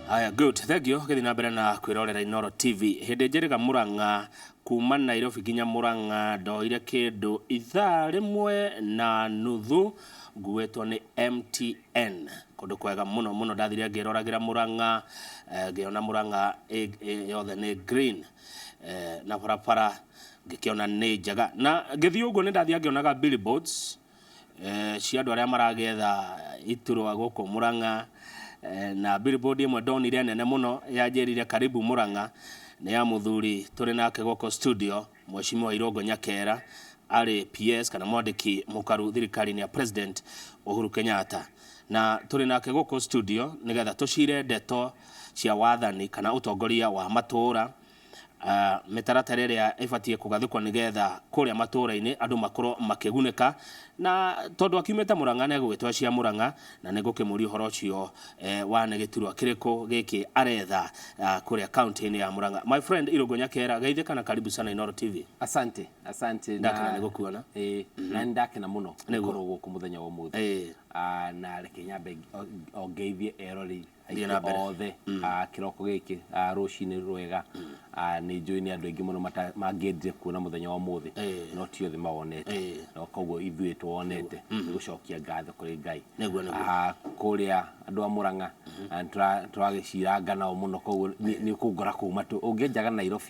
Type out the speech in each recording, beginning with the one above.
Haya, good, thank you. Gĩthiĩ na mbere na kwĩrorera Inooro TV. Hĩndĩ njĩrĩga Mũrang'a kuma Nairobi nginya Mũrang'a ndoire kĩndũ ithaa rĩmwe na nuthu nguĩtwo nĩ MTN. Kũndũ kwega mũno mũno, ndathire ngĩroragĩra Mũrang'a, ngĩona Mũrang'a yothe nĩ green, na barabara ngĩkĩona nĩ njega. Na ngĩthiĩ ũguo nĩ ndathiĩ ngĩonaga billboards cia andũ arĩa maragetha iturwa gũkũ Murang'a, na billboard ĩmwe ndonire nene mũno yanjĩrire "Karibu Murang'a", nĩ ya mũthuri tũrĩ nake gũkũ studio, Mheshimiwa Irũngũ Nyakera, arĩ PS kana mwandĩki mũkaru thirikari-inĩ ya President Uhuru Kenyatta. Na tũrĩ nake gũkũ studio nĩgetha tũcire ndeto cia wathani kana ũtongoria wa matũũra, mĩtaratara ĩrĩa ĩbatiĩ kũgathĩkwo nĩgetha kũrĩa matũũra-inĩ andũ makorwo makĩgunĩka. Na tondũ akiumĩte Mũrang'a, nĩ egũgĩtwa cia Mũrang'a, na nĩ ngũkĩmũria ũhoro ũcio wa nĩ gĩturwa kĩrĩkũ gĩkĩ aretha kũrĩa kaunti-inĩ ya Mũrang'a. My friend Irũngũ Nyakera, geithĩka na karibu sana Inooro TV. Asante, asante. Ndakena nĩ gũkuona. Ĩĩ, na nĩ ndakena mũno gũkorwo gũkũ mũthenya wa ũmũthĩ. Na reke nyambe o ngeithie eroreri Thiĩ na aitũ mbere. othe kĩroko gĩkĩ, rũcinĩ rwega. Nĩ njũĩ nĩ andũ aingĩ mũno mangĩendire kuona mũthenya wa ũmũthĩ, no ti othe mawonete. No koguo ithuĩ tũwonete nĩ gũcokia ngatho kũrĩ Ngai. Nĩguo, nĩguo. Kũrĩa andũ a Mũrang'a, tũragĩciranga nao mũno, koguo nĩ ũkũngora kũu matũ ũngĩnjaga Nairobi,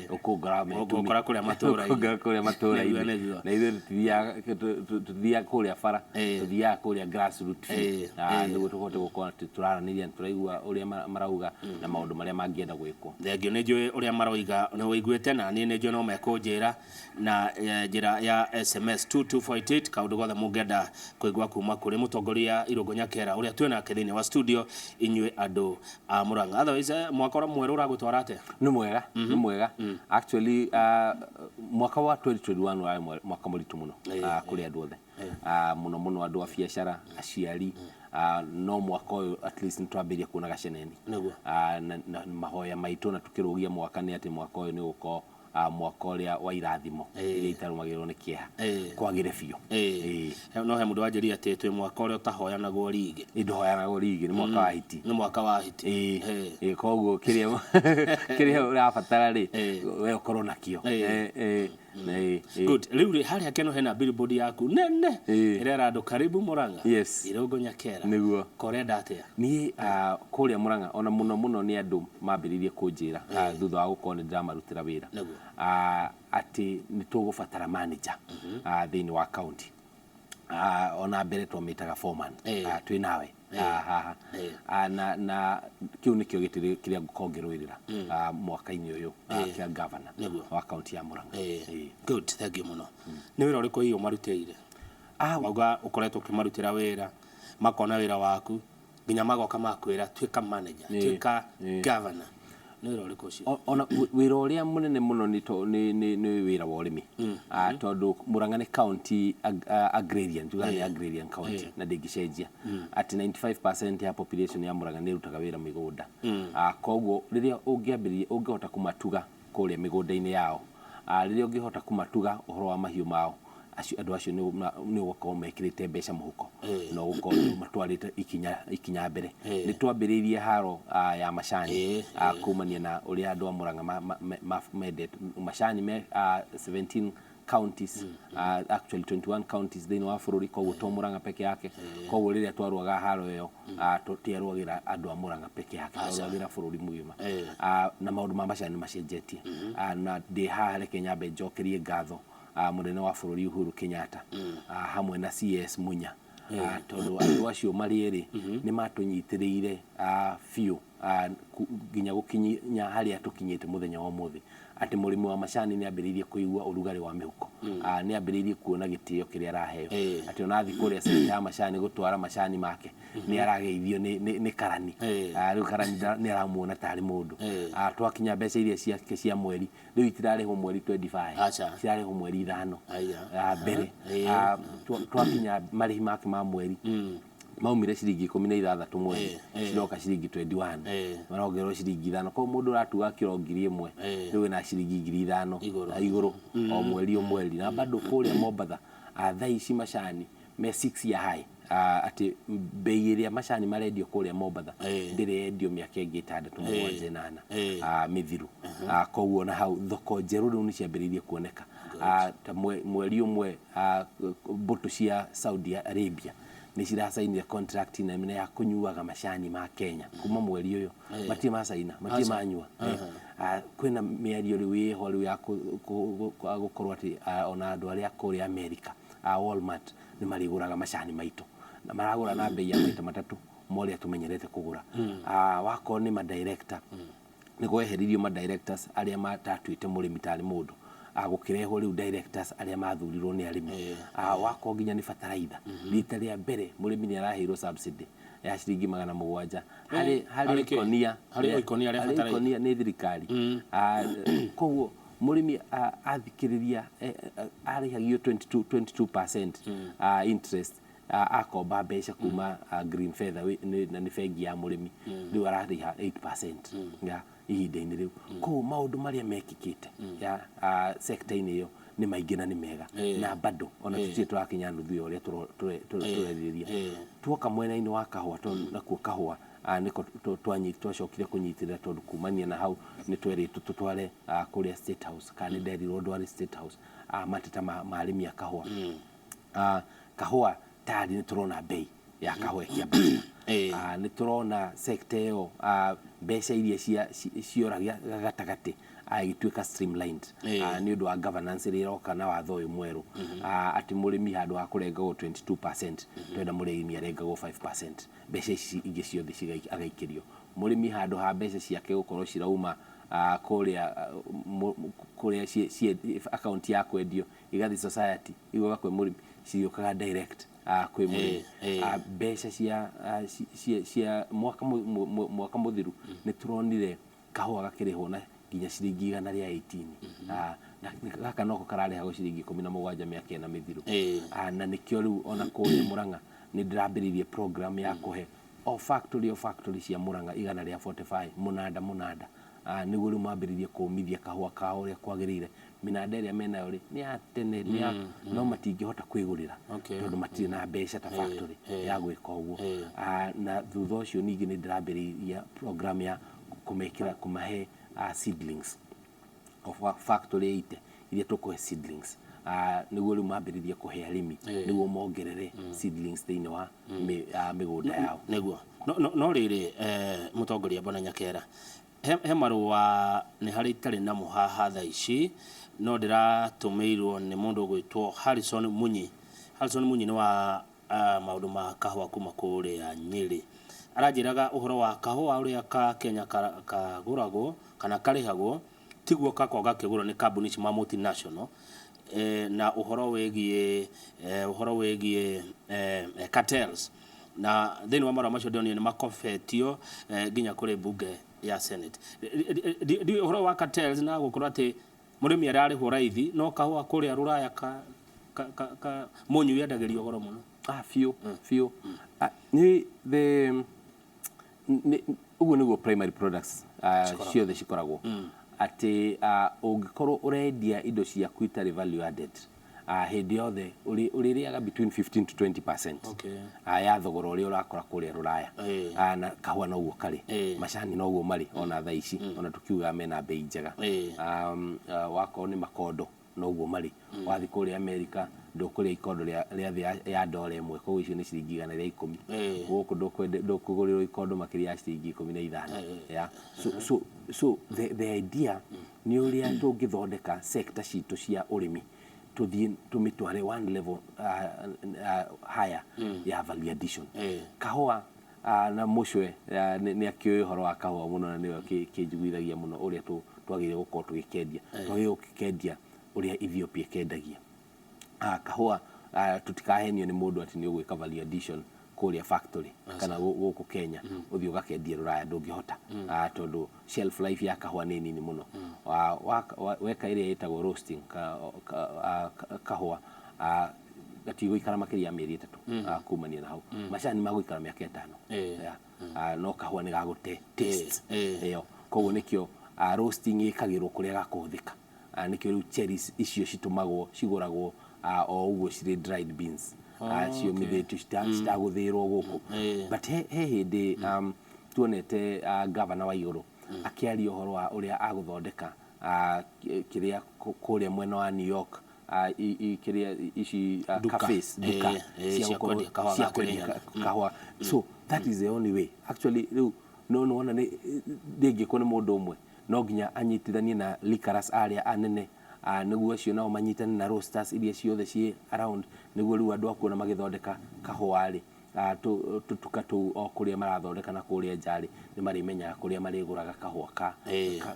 ũkũngora Metumi. Ũgũkora kũrĩa matũũra-inĩ. Ũkũngora kũrĩa matũũra-inĩ. Nĩguo, nĩguo. Na ithuĩ tũtithiaga kũrĩa bara, tũthiaga kũrĩa grassroot biũ, na nĩguo tũhote gũkorwo atĩ tũraranĩria na tũraigua ũrĩa marauga na maũndũ marĩa mangĩenda gwĩkwo. Thengiũ, nĩ njũĩ ũrĩa maroiga nĩ ũiguĩte, na niĩ nĩ njũĩ no mekũnjĩra na njĩra ya SMS 22488 kaũndũ gothe mũngĩenda kũigua kuma kũrĩ mũtongoria Irũngũ Nyakera ũrĩa twĩ nake thĩinĩ wa studio, inyuĩ andũ a Mũrang'a. Otherwise, mwaka ũrĩa mwerũ ũragũtwara atĩa? Nĩ mwega, nĩ mwega. Actually, mwaka wa 2021 warĩ mwaka mũritũ mũno kũrĩ andũ othe, mũno mũno andũ a biacara, aciari, no mwaka ũyũ at least nĩ twambĩrĩria kuona gaceneni. Na mahoya maitũ na tũkĩrũgia mwaka nĩ atĩ mwaka ũyũ nĩ ũgũkorwo mwaka ũrĩa wa irathimo iria itarũmagĩrĩrwo nĩ kĩeha, kwagĩre biũ. No he mũndũ wanjĩrire atĩ twĩ mwaka ũrĩa ũtahoyanagwo rigi. Ndũhoyanagwo rigi, nĩ mwaka wa hiti. Nĩ mwaka wa hiti. Ĩĩ, koguo kĩrĩa ũrabatara rĩ, we ũkorwo nakĩo. Ĩĩ. Good. Rĩu rĩ, harĩa keno hena billboard yaku nene ĩrera andũ "Karibu Murang'a". Irũngũ Nyakera. Nĩguo. Korenda atĩa? Niĩ kũrĩa Mũrang'a ona mũno mũno nĩ andũ mambĩrĩirie kũnjĩra thutha wa gũkorwo nĩ ndĩramarutĩra wĩra atĩ nĩ tũgũbatara manager thĩinĩ wa county. Ona mbere twamĩtaga foreman. Twĩ nawe haha. Na kĩu nĩkĩo gĩtĩ kĩrĩa ngũkorwo ngĩrũĩrĩra mwaka-inĩ ũyũ, kĩa governor wa county ya Mũrang'a. Good, thank you mũno. Nĩ wĩra ũrĩkũ hihi ũmarutĩire? Wauga ũkoretwo ũkĩmarutĩra wĩra, makona wĩra waku, nginya magoka makwĩra tuĩka manager, tuĩka governor. Nĩ wĩra ũrĩkũ ũcio? Ona wĩra ũrĩa mũnene mũno nĩ to- nĩ nĩ nĩ wĩra wa ũrĩmi, tondũ Murang'a nĩ county agrarian, tugaga nĩ agrarian county, na ndĩngĩcenjia atĩ 95% ya population ya Murang'a nĩ ĩrutaga wĩra mĩgũnda. Koguo rĩrĩa ũngĩambĩrĩria, ũngĩhota kũmatuga kũrĩa mĩgũnda-inĩ yao, rĩrĩa ũngĩhota kũmatuga ũhoro wa mahiũ mao, acio andũ acio nĩ ũgũkorwo mekĩrĩte mbeca mũhuko na ũgũkorwo matwarĩte ikinya mbere. Nĩ twambĩrĩirie haro ya macani kumania na ũrĩa andũ a Murang'a mendete macani me 17 counties, actually 21 counties thĩinĩ wa bũrũri, koguo to Murang'a peke yake. Koguo rĩrĩa twarũaga haro ĩyo, tũtiarũagĩra andũ a Murang'a peke yake, twarũagĩra bũrũri mũgima. Na maũndũ ma macani nĩ macenjetie. Na ndĩ haha reke nyambe njokerie ngatho mũnene wa bũrũri Uhuru Kenyatta hamwe na CS Munya, tondũ andũ acio marĩ erĩ nĩ matũnyitĩrĩire biũ nginya gũkinya harĩa tũkinyĩte mũthenya wa ũmũthĩ, atĩ mũrĩmi wa macani nĩ ambĩrĩirie kũigua ũrugarĩ wa mĩhuko, nĩ ambĩrĩirie kuona gĩtĩo kĩrĩa araheo, atĩ ona athiĩ kũrĩa center ya macani gũtwara macani make nĩ arageithio nĩ karani. Rĩu karani nĩ aramuona tarĩ mũndũ. Twakinya mbeca iria ciake cia mweri, rĩu itirarĩhwo mweri 25, Aca. cirarĩhwo mweri 5. Aya. Mbere. Twakinya marĩhi make ma mweri maumire ciringi 16 mweri, ciroka ciringi 21, marongererwo ciringi 5. Koguo mũndũ ũratuaga kiro 1000, rĩu ena ciringi 5000 Igũrũ. Igũrũ o mweri o mweri. Na bado kũrĩa Mombatha, thaa ici macani me 6 year high. Atĩ bei ĩrĩa macani marendio kũrĩa Mombatha ndĩrĩ yendio mĩaka ĩngĩ 6, 7, 8 mĩthiru. Koguo na hau thoko njerũ rĩu nĩ ciambĩrĩirie kuoneka. Ta mweri ũmwe, mbũtũ cia Saudi Arabia nĩ ciracainire contract nene ya kũnyuaga macani ma Kenya kuma mweri ũyũ. Matirĩ macaina, matirĩ manyua. Kwĩna mĩario rĩu ĩho rĩu ya gũkorwo atĩ ona andũ arĩa kũrĩa America a Walmart nĩ marĩgũraga macani maitũ, na maragũra na bei ya maita matatũ ma ũrĩa tũmenyerete kũgũra. Wakorwo nĩ madirector, nĩ kweheririo madirectors arĩa matatuĩte mũrĩmi tarĩ mũndũ, gũkĩrehwo rĩu directors arĩa mathurirwo nĩ arĩmi. Wakorwo nginya nĩ bataraitha, rita rĩa mbere mũrĩmi nĩ araheirwo subsidy ya ciringi 700 harĩ Harĩ kĩ? ikonia. Harĩ ikonia rĩa harĩ bataraitha. Ikonia nĩ thirikari. Koguo mũrĩmi athikĩrĩria arĩhagio 22% interest akomba mbeca kuma Green Feather na nĩ bengi ya mũrĩmi, rĩu ararĩha 8% ya ihinda-inĩ rĩu. Koguo maũndũ marĩa mekĩkĩte ya sector-inĩ ĩyo nĩ maingĩ na nĩ mega, na bado ona tũtirĩ tũrakinya nuthu ya ũrĩa tũrerirĩria. Tuoka mwena-inĩ wa kahũa, tondũ nakuo kahũa nĩko twacokire kũnyitĩrĩra, tondũ kumania na hau nĩ twerĩtwo tũtware kũrĩa State House, kana nĩ nderirwo ndware State House mateta ma arĩmi a kahũa. Kahũa tayari nĩ tũrona bei ya kahũa ĩkĩambata. Nĩ tũrona sector ĩyo, mbeca iria cioragia gatagatĩ igĩtuĩka streamlined nĩ ũndũ wa governance ĩrĩa ĩroka na watho ũyũ mwerũ, atĩ mũrĩmi handũ ha kũrengagwo 22%, twenda mũrĩmi arengagwo 5%, mbeca ici ingĩ ciothe agaikĩrio mũrĩmi. Handũ ha mbeca ciake gũkorwo cirauma kũrĩa akaunti ya kwendio igathiĩ society igoka kwĩ mũrĩmi, cirĩũkaga direct kwĩ mũrĩmi. Mbeca cia mwaka mũthiru nĩ tũronire kahũa gakĩrĩhwo na nginya ciringi 118. Na gaka noko kararĩhagwo ciringi 17 mĩaka 4 mĩthiru. Na nĩkĩo rĩu ona kũrĩa Mũrang'a nĩ ndĩrambĩrĩirie program ya kũhe o factory cia Mũrang'a 145 mũnanda mũnanda, nĩguo rĩu mambĩrĩrie kũmithia kahũa kao ũrĩa kwagĩrĩire. Mĩnanda ĩrĩa menayo rĩ nĩ ya tene, nĩ ya no matingĩhota kwĩgũrĩra tondũ matirĩ na mbeca ta factory ya gwĩka ũguo. Na thutha ũcio ningĩ nĩ ndĩrambĩrĩria program ya kũmekĩra, kũmahe seedlings of factory 80 iria tũkũhe seedlings, nĩguo rĩu mambĩrĩrie kũhe arĩmi nĩguo mongerere seedlings thĩinĩ wa mĩgũnda yao. Nĩguo no rĩrĩ, mũtongoria Bwana Nyakera, he marũa nĩ harĩ itarĩ namo haha thaa ici, no ndĩratũmĩirwo nĩ mũndũ ũgwĩtwo Harrison Munyi. Harrison Munyi nĩ wa maũndũ ma kahũa kuma kũrĩa Nyĩrĩ. Aranjĩraga ũhoro wa kahũa ũrĩa ka Kenya kagũragwo kana karĩhagwo tiguo gakoragwo gakĩgũrwo nĩ kambuni ici ma multinational, na ũhoro wĩgiĩ cartels, na thĩinĩ wa marũa macio ndĩronire nĩ makobetio nginya kũrĩ mbunge ya Senate. Ndiũĩ ũhoro wa cartels na gũkorwo atĩ mũrĩmi ararĩhwo raithi, no kahũa kũrĩa rũraya ka mũnyui endagĩrio goro mũno. Biũ biũ. Nĩ the nĩ ũguo nĩguo primary products ciothe cikoragwo, atĩ ũngĩkorwo ũrendia indo ciaku itarĩ value added, hĩndĩ yothe ũrĩrĩaga between 15 to 20% ya thogora ũrĩa ũrakora kũrĩa rũraya. Na kahũa noguo karĩ, macani noguo marĩ ona thaa ici, ona tukiugaga mena bei njega. Wakorwo nĩ makondo noguo marĩ, wathiĩ kũrĩa America ndũkũrĩa ikondo rĩa thĩ ya $1, koguo icio nĩ ciringi 110. Gũkũ ndũkũgũrĩrwo ikondo makĩria ya ciringi 15. Yeah. So the idea nĩ ũrĩa tũngĩthondeka sector citũ cia ũrĩmi, tũthiĩ tũmĩtware one level higher ya value addition. Kahũa na mũcwe nĩ akĩũĩ ũhoro wa kahũa mũno, na nĩwe kĩnjiguithagia mũno ũrĩa twagĩrĩire gũkorwo tũgĩkendia, twagĩrĩire gũgĩkendia ũrĩa Ethiopia ĩkendagia. Kahũa, tũtikahenio nĩ mũndũ atĩ nĩ ũgwĩka value addition kũrĩa factory kana gũkũ Kenya ũthiĩ ũgakendie rũraya, ndũngĩhota, tondũ shelf life ya kahũa nĩ nini mũno. Weka ĩrĩa ĩtagwo roasting kahũa gatigũikara makĩria ya mĩeri 3 kumania na hau. Macani magũikara mĩaka 5. Yeah. No kahũa nĩ gagũte taste ĩyo, koguo nĩkĩo roasting ĩkagĩrwo kũrĩa gakũhũthĩka. Nĩkĩo rĩu cherries icio citũmagwo, cigũragwo o ũguo cirĩ dried beans. Ciũmithĩtio citagũthĩĩrwo gũkũ. But he hĩndĩ tuonete gavana wa igũrũ akĩaria ũhoro wa ũrĩa agũthondeka kĩrĩa kũrĩa mwena wa New York, kĩrĩa ici Duka. Cafes, duka cia cia kwendia kahũa cia ga kwendia Kĩrĩnyaga. Kahũa. So that is the only way actually. Rĩu no nĩwona nĩ ndĩngĩkwo nĩ mũndũ ũmwe, no nginya anyitithanie na liquorers arĩa anene, nĩguo acio nao manyitane na roasters iria ciothe ciĩ around, nĩguo rĩu andũ akuona magĩthondeka kahũa rĩ, tũtuka tũu o kũrĩa marathondeka na kũrĩa nja rĩ, nĩ marĩmenyaga kũrĩa marĩgũraga kahũa ka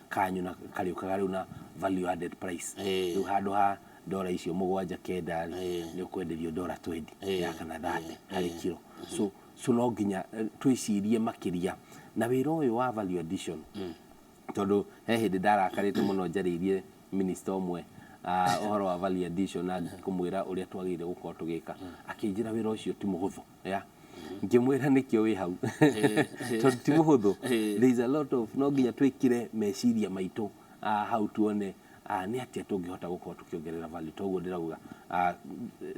kanyu na karĩũkaga rĩu na value added price. Rĩu handũ ha ndora icio 7 9 rĩ, nĩ ũkwenderio ndora 20 ya kana 30 harĩ kiro. So no nginya twĩcirie makĩria na wĩra ũyũ wa value addition, tondũ he hĩndĩ ndarakarĩte mũno njarĩirie minister ũmwe ũhoro wa value addition na kũmwĩra ũrĩa twagĩrĩire gũkorwo tũgĩka, akĩnjĩra wĩra ũcio ti mũhũthũ. Ya ngĩmwĩra nĩkĩo wĩ hau, tondũ ti mũhũthũ. There is a lot of, no nginya twĩkĩre meciria maitũ hau tuone nĩ atĩa tũngĩhota gũkorwo tũkĩongerera value. Toguo ndĩrauga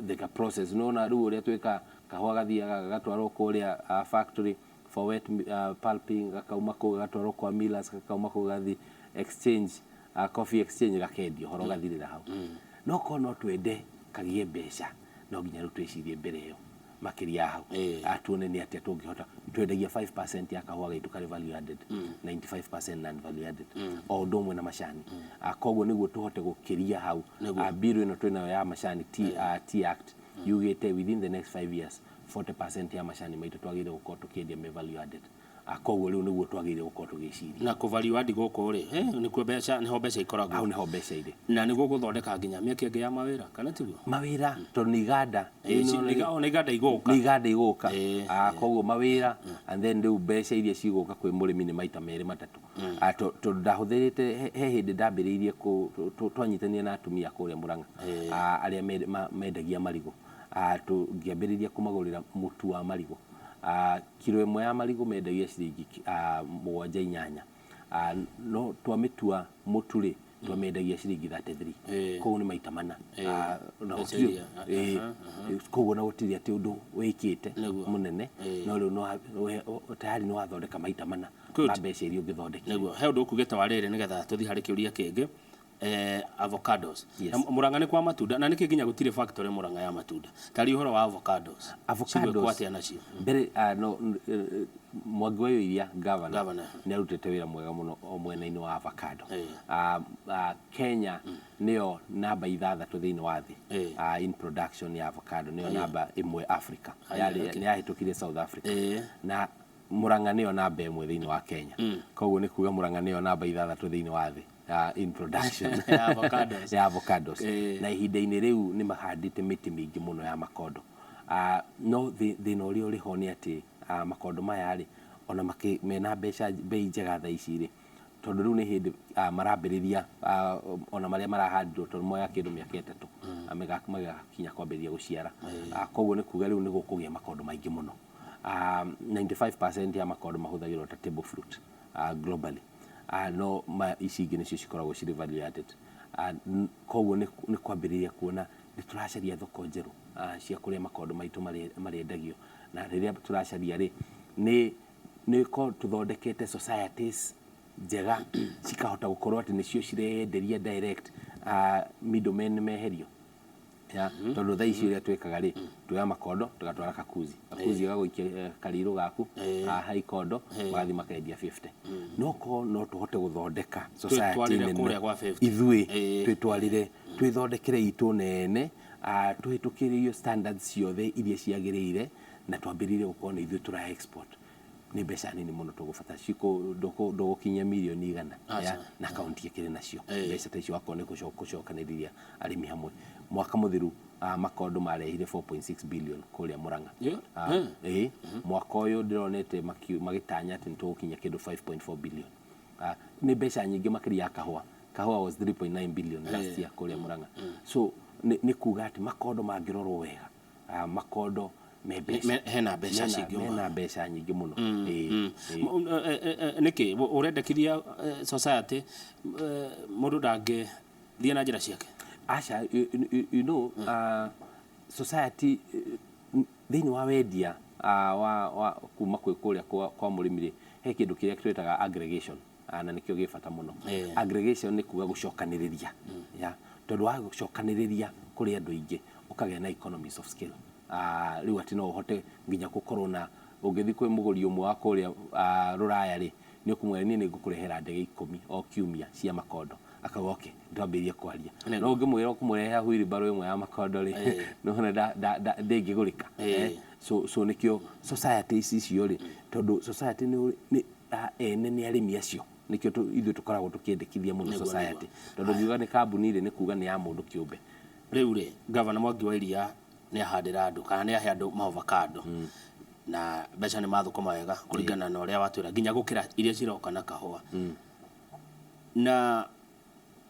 the process, nĩwona rĩu ũrĩa twĩkaga kahũa gathiaga gagatwarwo kũrĩa factory for wet pulping, gakauma kũu gagatwarwo kwa millers, gakauma kũu gathiĩ exchange, coffee exchange, gakendio, ũhoro ũgathirĩra hau. No korwo no twende kagĩe mbeca, no nginya rĩu twĩcirie mbere ĩyo makĩria ya hau. Tuone nĩ atĩa tũngĩhota. Twendagia 5% ya kahũa gaitũ karĩ value added, 95% non value added, o ũndũ ũmwe na macani. Koguo nĩguo tũhote gũkĩria hau, bill ĩno twĩnayo ya macani, Tea Act, yugĩte within the next 5 years 40% ya macani maitũ twagĩrĩire gũkorwo tũkĩendia me value added. Koguo rĩu nĩguo twagĩrĩire gũkorwo tũgĩciria. Na kũ value add gũkũ rĩ, nĩkuo mbeca, nĩho mbeca ikoragwo. Hau nĩho mbeca irĩ. Na nĩguo gũthondeka nginya mĩeke ĩngĩ ya mawĩra, kana tiguo? Mawĩra, tondũ nĩ iganda. Nĩ iganda igũka. Nĩ iganda igũka. Koguo mawĩra, and then rĩu mbeca iria cigũka kwĩ mũrĩmi nĩ maita merĩ matatũ. Tondũ ndahũthĩrĩte, he hĩndĩ ndambĩrĩirie twanyitanire na atumia kũrĩa Mũrang'a, arĩa mendagia marigũ. Tũngĩambĩrĩria kũmagũrĩra mũtu wa marigũ. Kiro ĩmwe ya marigũ mendagia ciringi 7 8, no twamĩtua mũtu rĩ, twamendagia ciringi 33. Koguo nĩ maita mana. Na Mbeca gũtirĩ iria, koguo na gũtirĩ atĩ ũndũ wĩkĩte mũnene, Ĩĩ. no rĩu no tayari nĩ wathondeka maita mana ma mbeca iria ũngĩthondekire. Nĩguo he ũndũ ũkugĩte wa rĩrĩ, nĩgetha tũthiĩ harĩ kĩũria kĩngĩ, avocados. Yes. Na Mũrang'a nĩ kwa matunda, na nĩkĩ nginya gũtirĩ factory Mũrang'a ya matunda? Tarĩ ũhoro wa avocados. Avocados. Cigwĩkwo atĩa nacio? Mbere no Mwangi wa Iria, governor, Governor. nĩ arutĩte wĩra mwega mũno o mwena-inĩ wa avocado. Kenya nĩyo namba 6 thĩinĩ wa thĩ in production ya avocado, nĩyo namba 1 Africa. Aya, Yarĩ okay. nĩ yahĩtũkire South Africa. Na Murang'a nĩyo namba 1 thĩinĩ wa Kenya. Koguo nĩ kuga Murang'a nĩyo namba 6 thĩinĩ wa thĩ in production Ya avocados. ya avocados. Ĩĩ. Na ihinda-inĩ rĩu nĩ mahandĩte mĩtĩ mĩingĩ mũno ya makondo. No thĩna ũrĩa ũrĩ ho nĩ atĩ makondo maya rĩ, ona mena mbeca bei njega thaa ici rĩ, tondũ rĩu nĩ hĩndĩ marambĩrĩria, ona marĩa marahandirwo, tondũ moya kĩndũ mĩaka 3 magakinya kwambĩrĩria gũciara. Koguo nĩ kuga rĩu nĩ gũkũgĩa makondo maingĩ mũno. 95% ya makondo mahũthagĩrwo ta table fruit globally. No ici ingĩ nĩcio cikoragwo cirĩ value added. Koguo nĩ kwambĩrĩria kuona nĩ tũracaria thoko njerũ cia kũrĩa makondo maitũ marĩendagio, na rĩrĩa tũracaria rĩ, nĩ korwo tũthondekete societies njega cikahota gũkorwo atĩ nĩcio cirenderia direct, middlemen meherio ya, tondũ thaa ici ũrĩa twĩkaga rĩ, tuoya makondo tũgatwara kakuzi, kakuzi gagũikia karirũ gaku haha ikondo, magathiĩ makendia 50. No korwo no tũhote gũthondeka society Twĩtwarĩre nene, kũrĩa gwa 50. Ithuĩ Ĩĩ. twĩtwarĩre, twĩthondekere itũ nene, tũhĩtũkĩrĩrio standards ciothe iria ciagĩrĩire, na twambĩrĩrie gũkorwo nĩ ithuĩ tũra export, nĩ mbeca nini mũno tũgũbata, ndũgũkinyia mirioni 100 Aca. ya, na kaunti ĩkĩrĩ nacio Ĩĩ. mbeca ta icio, wakorwo nĩ gũcokanĩrĩria arĩmi hamwe. Mwaka mũthiru makondo marehire 4.6 billion kũrĩa Murang'a. Ĩĩ, mwaka ũyũ ndĩronete magĩtanya atĩ nĩ tũgũkinyia kĩndũ 5.4 billion. Nĩ mbeca nyingĩ makĩria ya kahũa. Kahũa was 3.9 billion last year kũrĩa Murang'a. So nĩ kuga atĩ makondo mangĩrorwo wega, makondo me mbeca. Hena mbeca cingiuma. Mena mbeca nyingĩ mũno. Ĩĩ, ĩĩ. Nĩkĩ ũrendekithia society, mũndũ ndangĩthiĩ na njĩra ciake? Aca, you know, society Thĩinĩ wa wendia wa kuma kwĩ kũrĩa kwa mũrĩmi rĩ, he kĩndũ kĩrĩa twĩtaga aggregation, na nĩkĩo gĩ bata mũno. Aggregation nĩ kuga gũcokanĩrĩria, ya tondũ wa gũcokanĩrĩria kũrĩ andũ aingĩ ũkagĩa na economies of scale. Rĩu atĩ no ũhote nginya gũkorwo na ũngĩthiĩ kwĩ mũgũri ũmwe wa kũrĩa rũraya rĩ, nĩ ũkũmwĩra niĩ nĩ ngũkũrehera ndege 10 o kiumia cia makondo, akauga okay, ndwambĩrĩrie kwaria. No ũngĩmwĩra ũkũmũrehera wheelbarrow ĩmwe ya makondo rĩ, nĩwona ndĩngĩgũrĩka. So nĩkĩo society ici icio rĩ, tondũ society nĩ ene nĩ arĩmi acio, nĩkĩo ithuĩ tũkoragwo tũkĩendekithia mũno society, tondũ ngiuga nĩ kambuni rĩ, nĩ kuga nĩ ya mũndũ kĩũmbe. Rĩu rĩ, Gavana Mwangi wa Iria nĩ ahandĩra andũ kana nĩ ahe andũ maovacado, na mbeca nĩ mathũkũma wega kũringana na ũrĩa watwĩra, nginya gũkĩra iria ciroka na kahũa. Na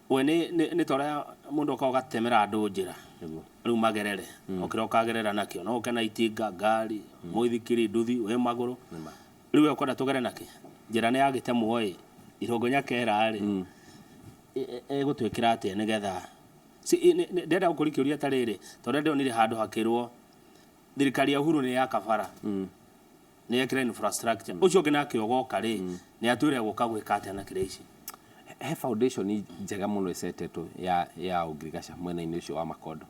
we nĩ ta ũrĩa mũndũ okaga ũgatemera andũ njĩra, rĩu magerere, okĩra ũkagerera nakĩo, no ũke na itinga, ngari, mũithikiri, nduthi, wĩ magũrũ. Rĩu we ũkwenda tũgere nakĩ? Njĩra nĩ yagĩtemwo ĩ, Irũngũ Nyakera rĩ, ĩgũtwĩkĩra atĩa nĩgetha ndĩrenda gũkũria kĩũria ta rĩrĩ, tondũ ndĩronire handũ hakĩrwo thirikari ya Uhuru nĩ ya kabara, nĩ yekĩra infrastructure, ũcio ũngĩ nake ũgoka rĩ, nĩ atwĩre gũka gwĩka atĩa na kĩrĩa ici. He foundation njega mũno ĩcetetwo ya ũngirigaca mwena-inĩ ũcio wa makondo.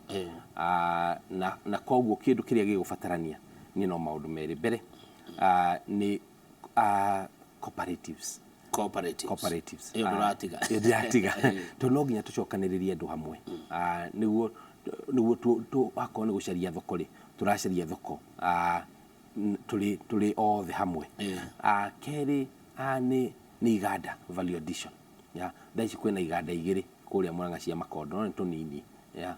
Na koguo kĩndũ kĩrĩa gĩgũbatarania nĩ no maũndũ merĩ. Mbere nĩ cooperatives. Cooperatives. Cooperatives. Ĩyo ndũratiga. Ĩyo ndĩratiga. Tondũ no nginya tũcokanĩrĩrie andũ hamwe. Nĩguo akorwo nĩ gũcaria thoko rĩ, tũracaria thoko tũrĩ othe hamwe. Kerĩ nĩ iganda value addition. Ya, thaa ici kwĩna iganda igĩrĩ kũrĩa Murang'a cia makondo, no nĩ tũnini. Ya.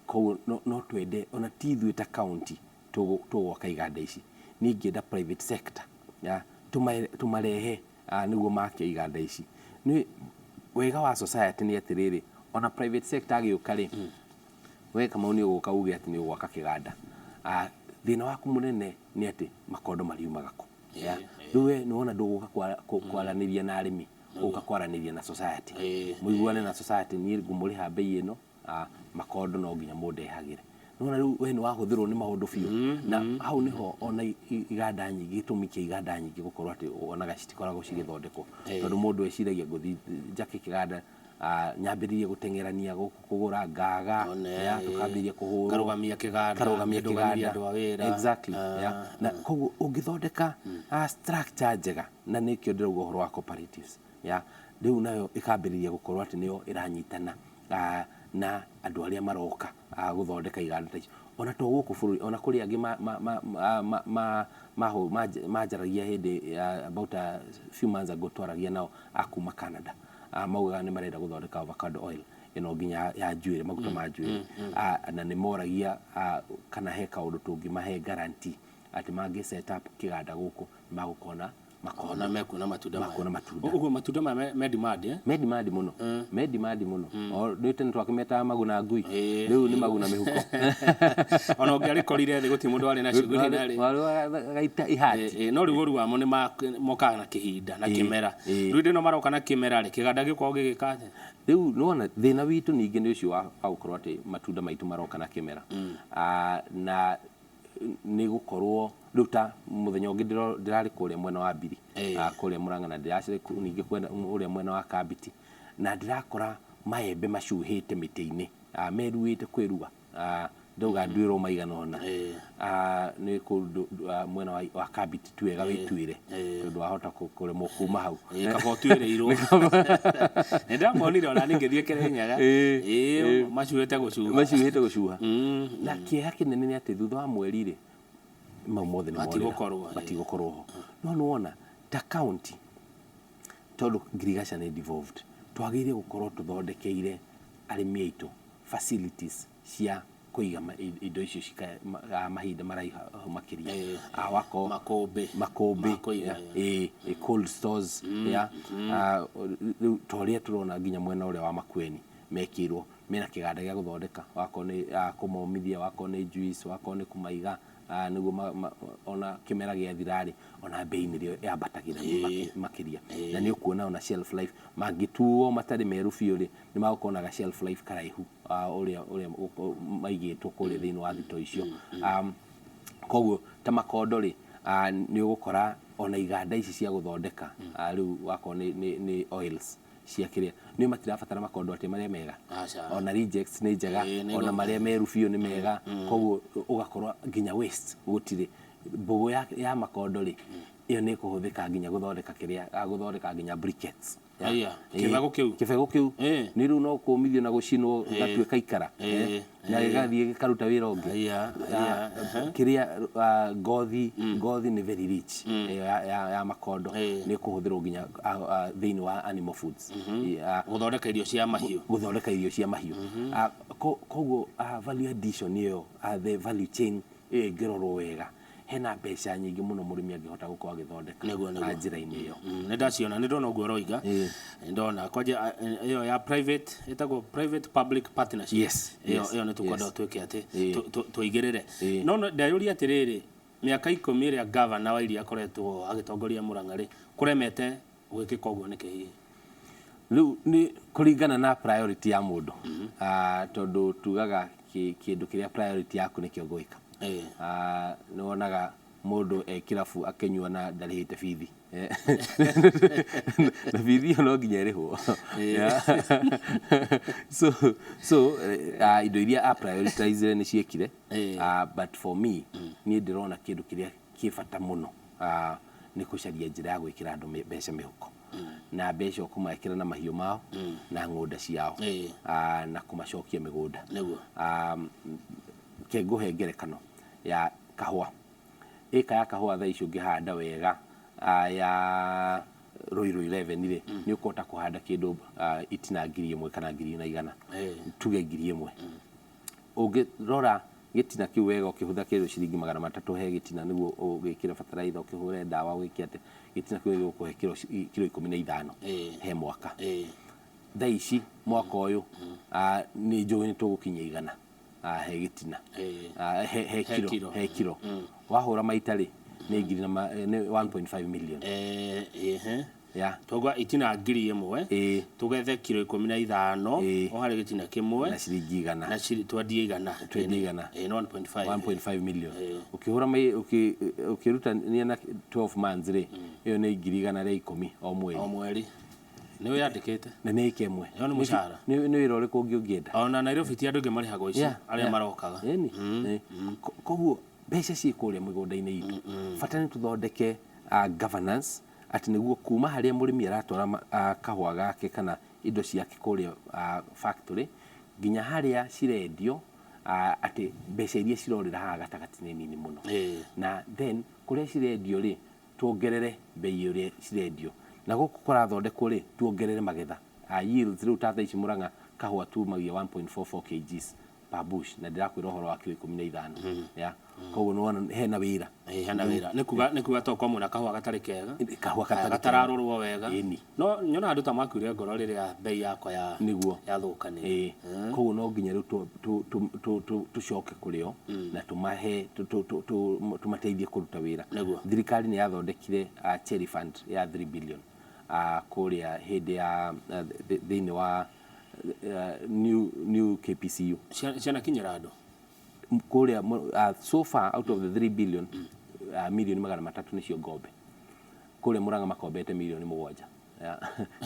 Koguo no twende ona ti ithuĩ ta county tũgwaka iganda ici. Niĩ ingĩenda private sector, ya, tũmarehe nĩguo make iganda ici. Nĩ wega wa society nĩ atĩrĩrĩ, ona private sector agĩũka rĩ, we Kamau nĩ ũgũka uge atĩ nĩ ũgwaka kĩganda. Thĩna waku mũnene nĩ atĩ makondo mariumaga kũ. Ya. Rĩu we nĩ wona ndũgũka kwaranĩria na arĩmi, ũgũka kwaranĩria na society. Mũiguane na society, niĩ ngũmũrĩha bei ĩno, makondo no nginya mũndehagĩre. Nĩwona rĩu we nĩ wahũthĩrwo nĩ maũndũ biũ. Na hau nĩho ona iganda nyingĩ, gĩtũmi kĩa iganda nyingĩ gũkorwo atĩ wonaga citikoragwo cigĩthondekwo. Tondũ mũndũ eciragia ngũthiĩ njake kĩganda, nyambĩrĩrie gũteng'erania gũkũ kũgũra ngaga, ya, tũkambĩrĩria kũhũrwo. Karũgamia kĩganda, Karũgamia ndũgamia kĩganda. andũ a wĩra. Exactly, ya. Na koguo ũngĩthondeka structure njega, na nĩkĩo ndĩrauga ũhoro wa cooperatives, ya, rĩu nayo ĩkambĩrĩria gũkorwo atĩ nĩyo ĩranyitana na andũ arĩa maroka gũthondeka iganda ta icio. Ona to gũkũ bũrũri, ona kũrĩ angĩ manjaragia hĩndĩ ya about a few months ago, twaragia nao a kuma Canada. Maugaga nĩ marenda gũthondeka avocado oil ĩno nginya ya njuĩrĩ, maguta ma njuĩrĩ. Na nĩ moragia kana he kaũndũ tũngĩmahe guarantee atĩ mangĩ set up kĩganda gũkũ magũkorwo na makondo. Ona mekuona matunda maya. Makuona matunda. Ũguo matunda maya me demand, eh? Me demand mũno. Me demand mũno. O rĩu tene twakĩmetaga maguna ngui. Rĩu nĩ maguna mĩhuko. Ona ũngĩarĩkorire thĩ gũtirĩ mũndũ warĩ na shughuli narĩ. Warĩ gaita ihati. No rĩu ũru wamo nĩ mokaga na kĩhinda na kĩmera. Rĩu hĩndĩ ĩno maroka na kĩmera rĩ, kĩganda gĩkoragwo gĩgĩka atĩa? Rĩu nĩwona thĩna witũ ningĩ nĩ ũcio wa gũkorwo atĩ matunda maitũ maroka na kĩmera. Na nĩ gũkorwo rĩu ta mũthenya ũngĩ ndĩrarĩ kũrĩa mwena wa Mbiri, kũrĩa Murang'a, na ndĩracere ningĩ kũrĩa mwena wa Kambiti, na ndĩrakora maembe macuhĩte mĩtĩ-inĩ, meruĩte kwĩrua. Ndauga nduĩrwo maigana ũna. Nĩ kũndũ mwena wa Kambiti ti wega wĩtuĩre, tondũ wahota kũremwo kuma hau. Kaba ũtuĩrĩirwo. Nĩ ndamonire ona niĩ ngĩthiĩ Kĩrĩnyaga. Macuhĩte gũcuha. Macuhĩte gũcuha. Na kĩeha kĩnene nĩ atĩ thutha wa mweri rĩ, mau mothe nĩ morĩra. Matigũkorwo, Matigũkorwo ho. No nĩwona ta county, tondũ ngirigaca nĩ devolved, twagĩrĩire gũkorwo tũthondekeire arĩmi aitũ facilities cia kũiga indo icio mahinda maraihu makĩria. Wako Makũmbĩ. Makũmbĩ, Makũiga, ya, cold stores, ya. Rĩu ta ũrĩa tũrona nginya mwena ũrĩa wa Makueni mekĩirwo, mena kĩganda gĩa gũthondeka, wakorwo nĩ kũmomithia, wakorwo nĩ juice, wakorwo nĩ kũmaiga, nĩguo ona kĩmera gĩathira rĩ, ona bei nĩrĩo yambatagĩra makĩria. Na nĩ ũkuona ona shelf life, mangĩtuo matarĩ meru biũ rĩ, nĩ magũkorwo na ga shelf life karaihu, ũrĩa maigĩtwo kũrĩa thĩinĩ wa thito icio. Koguo ta makondo rĩ, nĩ ũgũkora ona iganda ici cia gũthondeka, rĩu wakorwo nĩ oils cia kĩrĩa, nĩ matirabatara makondo atĩ marĩa mega. Aca. Ona rejects nĩ njega. Ĩĩ, nĩ ona marĩa meru biũ nĩ mega. Koguo ũgakorwo nginya waste gũtirĩ. Mbũgũ ya makondo rĩ, ĩyo nĩ ĩkũhũthĩka nginya gũthondeka kĩrĩa, gũthondeka nginya briquettes. Aya, Ĩĩ. Kĩbegũ kĩu? Kĩbegũ kĩu. Nĩ rĩu no kũmithio na gũcinwo, gĩgatuĩka ikara, na gĩgathiĩ gĩkaruta wĩra ũngĩ. Aya, aya, Kĩrĩa, ngothi nĩ very rich ĩyo ya makondo. Nĩ ĩkũhũthĩrwo nginya thĩinĩ wa animal foods. Gũthondeka irio cia mahiũ. Gũthondeka irio cia mahiũ. Koguo value addition ĩyo, the value chain ĩyo ĩngĩrorwo wega, hena mbeca nyingĩ mũno mũrĩmi angĩhota gũkorwo agĩthondeka Nĩguo. njĩra-inĩ ĩyo. Nĩ ndaciona, nĩ ndona ũguo ũroiga. Nĩ ndona kwanja ĩyo ya private, ĩtagwo private public partnership. Yes. Ĩyo ĩyo nĩ tũkwenda twĩke atĩ tũigĩrĩre. No ndeyũria atĩrĩrĩ, mĩaka 10 ĩrĩa gavana wa Iria akoretwo agĩtongoria Murang'a rĩ, kũremete gwĩkĩka ũguo nĩkĩ hihi? Rĩu nĩ kũringana na priority ya mũndũ. Tondũ tugaga kĩndũ kĩrĩa priority yaku nĩkĩo ngwĩka. Nĩ wonaga mũndũ e kĩrabu akĩnyua na ndarĩhĩte bithi. Na bithi ĩyo no nginya ĩrĩhwo. So indo iria a prioritize nĩ ciĩkire. But for me, niĩ ndĩrona kĩndũ kĩrĩa kĩ bata mũno, nĩ gũcaria njĩra ya gwĩkĩra andũ mbeca mĩhuko. Na mbeca ũkũmekĩra na mahiũ mao, na ng'ũnda ciao. Na kũmacokia mĩgũnda. Ke ngũhe ngerekano ya kahũa. Ĩka ya kahũa thaa ici ũngĩhanda wega, ya Ruiru 11 rĩ, nĩ ũkũhota kũhanda kĩndũ, itina 1,000 kana 1,100. Tuge 1,000. Ũngĩrora gĩtina kĩu wega, ũkĩhũthĩra kĩndũ ciringi 300 he gĩtina, nĩguo ũgĩkĩre bataraitha, ũkĩhũre ndawa, ũgĩke atĩ gĩtina kĩu gĩgũkũhe kiro 15 he mwaka. Thaa ici mwaka ũyũ, nĩ njũĩ nĩ tũgũkinyia 100, he gĩtina. He kiro, kiro. He kiro. Wahũra maita rĩ, nĩ ngiri na nĩ 1.5 million. Yeah. Twaigua itina 1,000, tũgethe kiro 15, o harĩ gĩtina kĩmwe, na ciringi 100. Na twendie 100. Twendie 100. Nĩ 1.5. 1.5 million. Ũkĩhũra ũkĩrutania na 12 months rĩ, ĩyo nĩ 110,000 o mweri. O mweri. Nĩ wĩyandĩkĩte? Na nĩ ĩka ĩmwe. Ĩyo nĩ mũcara. Nĩ wĩra ũrĩkũ ũngĩ ũngĩenda? Ona Nairobi ti andũ aingĩ marĩhagwo ici, arĩa marokaga. Ĩni. Koguo mbeca ciĩ kũrĩa mĩgũnda-inĩ itũ. Bata nĩ tũthondeke, governance, atĩ nĩguo kuma harĩa mũrĩmi aratwara kahũa gake kana indo ciake kũrĩa, factory nginya harĩa cirendio, atĩ mbeca iria cirorĩra haha gatagatĩ nĩ nini mũno. Na then kũrĩa cirendio rĩ, tuongerere bei ũrĩa cirendio. Na gũkũ kũrathondekwo rĩ, tuongerere magetha. Yields rĩu ta thaa ici Murang'a kahũa tumagia 1.44 kgs per bush, na ndĩrakwĩra ũhoro wa kiro 15. Yeah. Koguo nĩ wona hena wĩra. Ĩĩ, hena wĩra. Nĩ kuga tokorwo mwĩna kahũa gatarĩ kega. Kahũa gatarĩ kega. Gatararorwo wega. Ĩni. No nyona andũ ta makuire ngoro rĩrĩa bei yakwa Nĩguo. yathũkanire. Ĩĩ. Koguo no nginya rĩu tũcoke kũrĩ o, na tũmateithie kũruta wĩra. Nĩguo. Thirikari nĩ yathondekire, cherry fund ya 3 billion, kũrĩa hĩndĩ ya, thĩinĩ wa, new KPCU. Cianakinyĩra andũ? Kũrĩa, so far out of the 3 billion, milioni 300 nĩcio ngombe. Kũrĩa Murang'a makombete milioni 7. Yeah.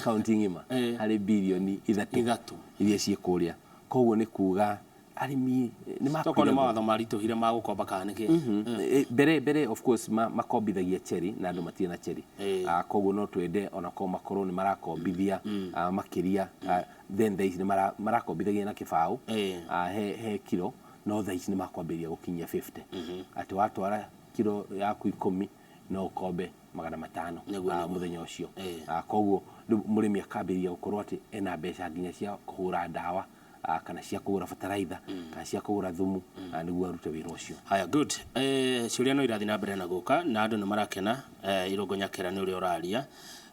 Kaunti ng'ima. Harĩ bilioni 3. 3. Iria ciĩ kũrĩa. Koguo nĩ kuga arĩmi nĩ makuire Tokorwo nĩ ngoro. mawatho maritũhire ma gũkomba kana nĩkĩ? Mbere of course makombithagia cherry na andũ matirĩ na cherry. Koguo no twende ona korwo makorwo nĩ marakombithia, makĩria, then thaa ici nĩ marakombithagia na kĩbaũ, he kiro, no thaa ici nĩ makwambĩrĩria gũkinyia 50. Atĩ watwara kiro yaku 10 no ũkombe 500, mũthenya ũcio. Koguo rĩu mũrĩmi akambĩrĩria gũkorwo atĩ ena mbeca nginya cia kũgũra ndawa, kana cia kũgũra bataraitha, kana cia kũgũra thumu, nĩguo arute wĩra ũcio. Haya, good. Ciũria no irathiĩ na mbere na gũka, na andũ nĩ marakena, Irũngũ Nyakera nĩ ũrĩa ũraria.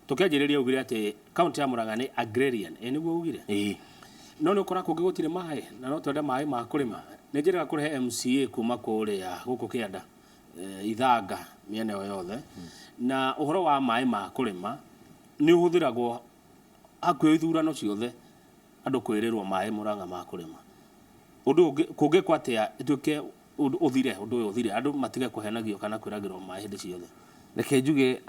Tũkĩanjĩrĩria ugire atĩ kaunti ya Murang'a nĩ agrarian. Nĩguo ugire? Ĩĩ. No nĩ ũkora kũngĩ gũtirĩ maĩ, na no twende maĩ ma kũrĩma. Nĩ njĩraga kũrehe MCA kuma kũrĩa gũkũ kĩanda, Ithanga, mĩena ĩyo yothe. Na ũhoro wa maĩ ma kũrĩma nĩ ũhũthĩragwo hakuhĩ ithurano ciothe, andũ kwĩrĩrwo maĩ Murang'a ma kũrĩma. Ũndũ ũngĩ, kũngĩkwo atĩa ĩtuĩke Ũthire ũndũ ũyũ, ũthire, andũ matige kũhenagio kana kwĩragĩrwo maĩ hĩndĩ ciothe. Reke njuge,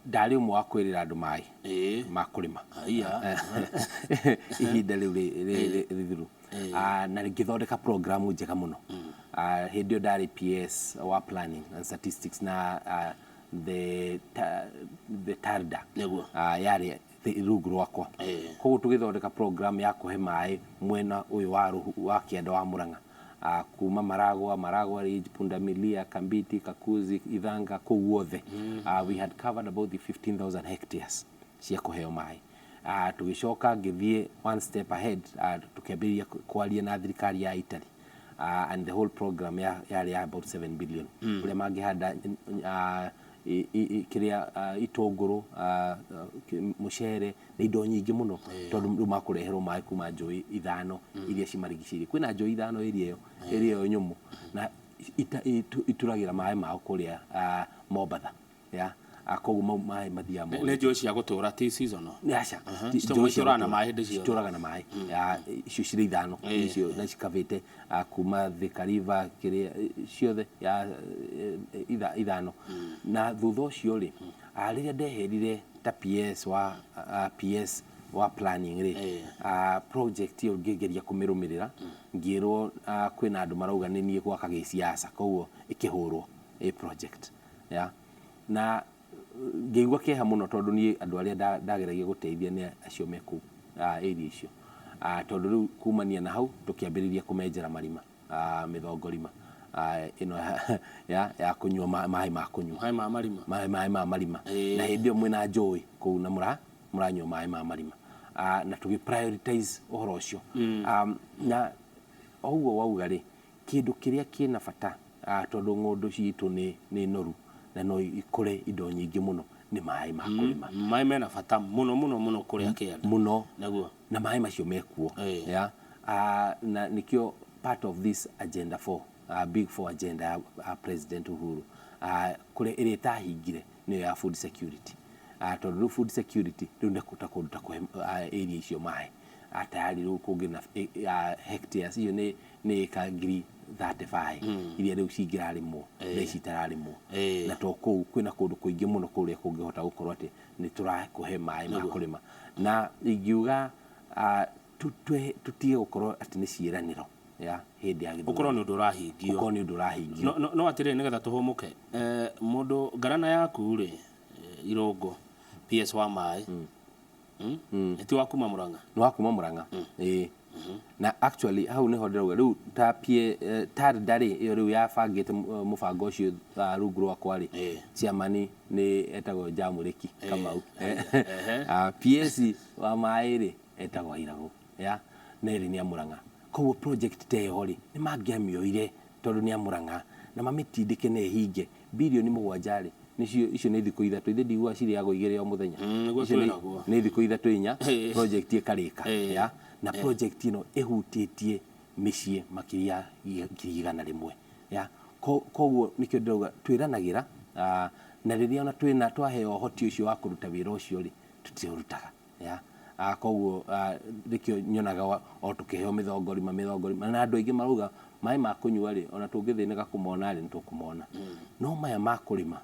ndarĩ ũmwe wa kwĩrĩra andũ maĩ ma kũrĩma. Aya. Ihinda rĩu rĩthiru. Na ngĩthondeka programu njega mũno. Hĩndĩ ĩyo ndarĩ PS wa planning and statistics na the TARDA yarĩ rungu rwakwa. Koguo tũgĩthondeka program ya kũhe maĩ mwena ũyũ wa rũhu wa kĩanda wa Murang'a, kuma Maragwa, Maragwa Ridge, Pundamilia, Kambiti, Kakuzi, Ithanga, kũu guothe. We had covered about the 15,000 hectares cia kũheo maĩ. Tũgĩcoka ngĩthiĩ one step ahead, tũkĩambĩrĩria kwaria na thirikari ya Italy, and the whole program yarĩ ya about 7 billion, ũrĩa mangĩhanda kĩrĩa, itũngũrũ, mũcere na indo nyingĩ mũno, tondũ rĩu makũreherwo maĩ kuma njũĩ ithano iria cimarigicĩirie. Kwĩna njũĩ ithano area ĩyo nyũmũ na ituragĩra maĩ mao kũrĩa Mombatha ya. Koguo mau maĩ mathiaga Nĩ njũĩ cia gũtũra, ti seasonal? Nĩ aca. Itũraga na maĩ hĩndĩ ciothe. Citũraga na maĩ. Ya, icio cirĩ ithano icio na cikavĩte kuma Thika River, kĩrĩa ciothe ya ithano. Na thutha ũcio rĩ, rĩrĩa ndeherire ta PS wa PS wa planning rĩ, project ĩyo ngĩgeria kũmĩrũmĩrĩra, ngĩrwo kwĩna andũ marauga nĩ niĩ gwaka gĩciaca, koguo ĩkĩhũrwo ĩ project ya. Na ngĩigua kĩeha mũno, tondũ niĩ andũ arĩa ndageragia gũteithia nĩ acio me kũu area icio. Tondũ rĩu kumania na hau tũkĩambĩrĩria kũmenjera marima, mĩthongorima ĩno ya kũnyua maĩ ma kũnyua. Maĩ ma marima. Maĩ ma marima. Na hĩndĩ ĩyo mwĩna njũĩ kũu na mũranyua maĩ ma marima. Na tũgĩ prioritize ũhoro ũcio. Na o ũguo wauga rĩ, kĩndũ kĩrĩa kĩna bata, tondũ ng'ũndũ citũ nĩ noru na no ikũre indo nyingĩ mũno, nĩ maĩ ma kũrĩma. Maĩ mena bata mũno mũno mũno kũrĩa kĩanda. Mũno. Nĩguo. Na maĩ macio mekuo. Ya, na nĩkĩo part of this agenda 4, big four agenda ya President Uhuru, kũrĩa ĩrĩa ĩtahingire nĩyo ya food security, tondũ rĩu food security rĩu nĩ ta kũndũ ta kũhe area icio maĩ. Tayari rĩu kũngĩ na hectares icio nĩ ĩka 35,000 iria rĩu cingĩrarĩmwo, thaa ici itararĩmwo. Na to kũu, kwĩna kũndũ kũingĩ mũno kũrĩa kũngĩhota gũkorwo atĩ nĩ tũrakũhe maĩ ma kũrĩma. Na ingiuga tũtige gũkorwo atĩ nĩ ciĩranĩro ya hĩndĩ ya gĩthurano. Ũkorwo nĩ ũndũ ũrahingio. Ũkorwo nĩ ũndũ ũrahingio. No atĩrĩrĩ, nĩgetha tũhũmũke, mũndũ ngarana yaku rĩ, Irũngũ PS wa maĩ, Ti wa kuma Murang'a? Nĩ wa kuma Murang'a, ĩĩ. Na actually hau nĩho ndĩrauga rĩu ta pie TARDA rĩ, ĩyo rĩu yabangĩte mũbango ũcio rungu rwakwa rĩ, chairman nĩ etagwo Jamũrĩki Kamau. PS wa maĩ rĩ, etagwo Iragũ ya, na ĩrĩ nĩ a Murang'a. Koguo project ta ĩyo rĩ, nĩ mangĩamĩoire tondũ nĩ a Murang'a na mamĩtindĩke na ĩhinge. Birioni 7 rĩ, nĩcio icio nĩ thikũ 3, ithe ndiguaga cirĩagwo 2 o mũthenya. Nĩguo. Icio Twĩragwo. Nĩ thikũ 3 4 project ĩkarĩka ya. Na project ĩno ĩhutĩtie mĩciĩ makĩria ya 100,000 ya. Koguo nĩkĩo ndĩrauga twĩranagĩra, na rĩrĩa ona twĩna twaheo ũhoti ũcio wa kũruta wĩra ũcio rĩ, tũtiũrutaga ya. Koguo nĩkĩo nyonaga o tũkĩheo mĩthongorima mĩthongorima, na andũ aingĩ marauga maĩ ma kũnyua rĩ, ona tũngĩthĩnĩka kũmona rĩ, nĩ tũkũmona, no maya ma kũrĩma,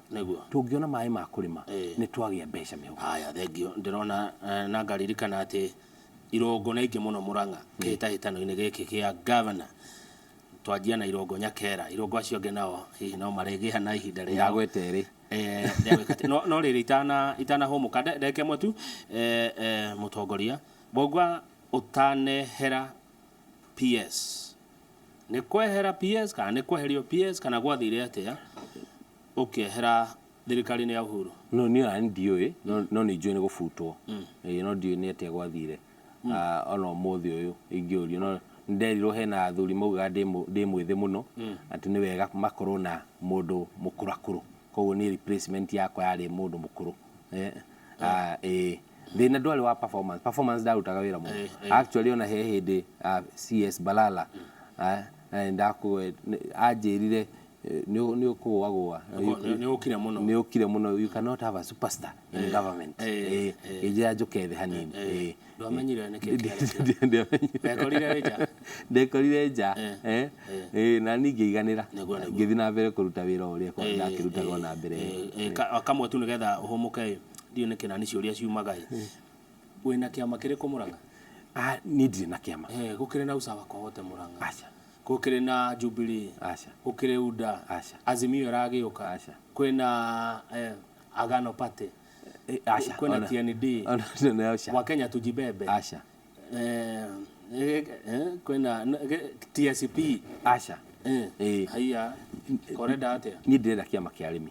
tũngĩona maĩ ma kũrĩma, nĩ twagĩa mbeca mĩhuko. Haya, thengio. Ndĩrona na ngaririkana atĩ Irũngũ nĩ aingĩ mũno Murang'a kĩhĩtahĩtano-inĩ gĩkĩ kĩa gavana. Twanjia na Irũngũ Nyakera, Irũngũ acio angĩ nao hihi no marĩgĩa na ihinda rĩao. Ndagweta erĩ. Rĩa gwĩka atĩ. No rĩrĩ, itanahũmũka, ndagĩka ĩmwe tu, mũtongoria Mbũgua, ũtanehera PS, nĩ kwehera PS kana nĩ kweherio PS, kana gwathire atĩa ũkĩehera thirikari-inĩ ya Uhuru? No niĩ ona ndiũĩ, no nĩ njũĩ nĩ gũbutwo. Ĩĩ, no ndiũĩ nĩ atĩa gwathire. Ona ũmũthĩ ũyũ ingĩũrio, no nĩnderirwo hena athuri maugaga ndĩ mwĩthĩ mũno, atĩ nĩ wega makorwo na mũndũ mũkũrakũrũ, koguo niĩ replacement yakwa yarĩ mũndũ mũkũrũ. Ĩĩ, thĩna ndwarĩ wa performance. Performance ndarutaga wĩra mũno. Actually ona he hĩndĩ CS Balala anjĩrire Nĩ ũkũgũagũa. Nĩ ũkire mũno. Nĩ ũkire mũno, you cannot have a superstar in government. Ngĩnjĩra njũke thĩ hanini. Ndwamenyire nĩkĩ kĩarĩ? Wekorire wĩ nja? Ndekorire nja. Na niĩ ngĩiganĩra. Nĩguo, nĩguo. Ngĩthiĩ na mbere kũruta wĩra ũrĩa ndakĩrutaga ona mbere ĩyo. Kamwe tu nĩgetha ũhũmũke, ndiũĩ nĩkĩ na nĩ ciũria ciumaga ĩ. Wĩna kĩama kĩrĩkũ Mũrang'a? Ah, niĩ ndirĩ na kĩama. Gũkĩrĩ na Usawa kwa Wote Mũrang'a. Aca. Gũkĩrĩ na Jubilee. Aca. Gũkĩrĩ UDA. Aca. Azimio ĩragĩũka. Aca. Kwĩna Agano Party. Aca. Kwĩna Ona- TND. Ona aca. Wa Kenya Tujibebe. Aca. Kwĩna TSP. Aca. Haiya. Korenda atĩa? Niĩ ndĩrenda kĩama kĩa arĩmi.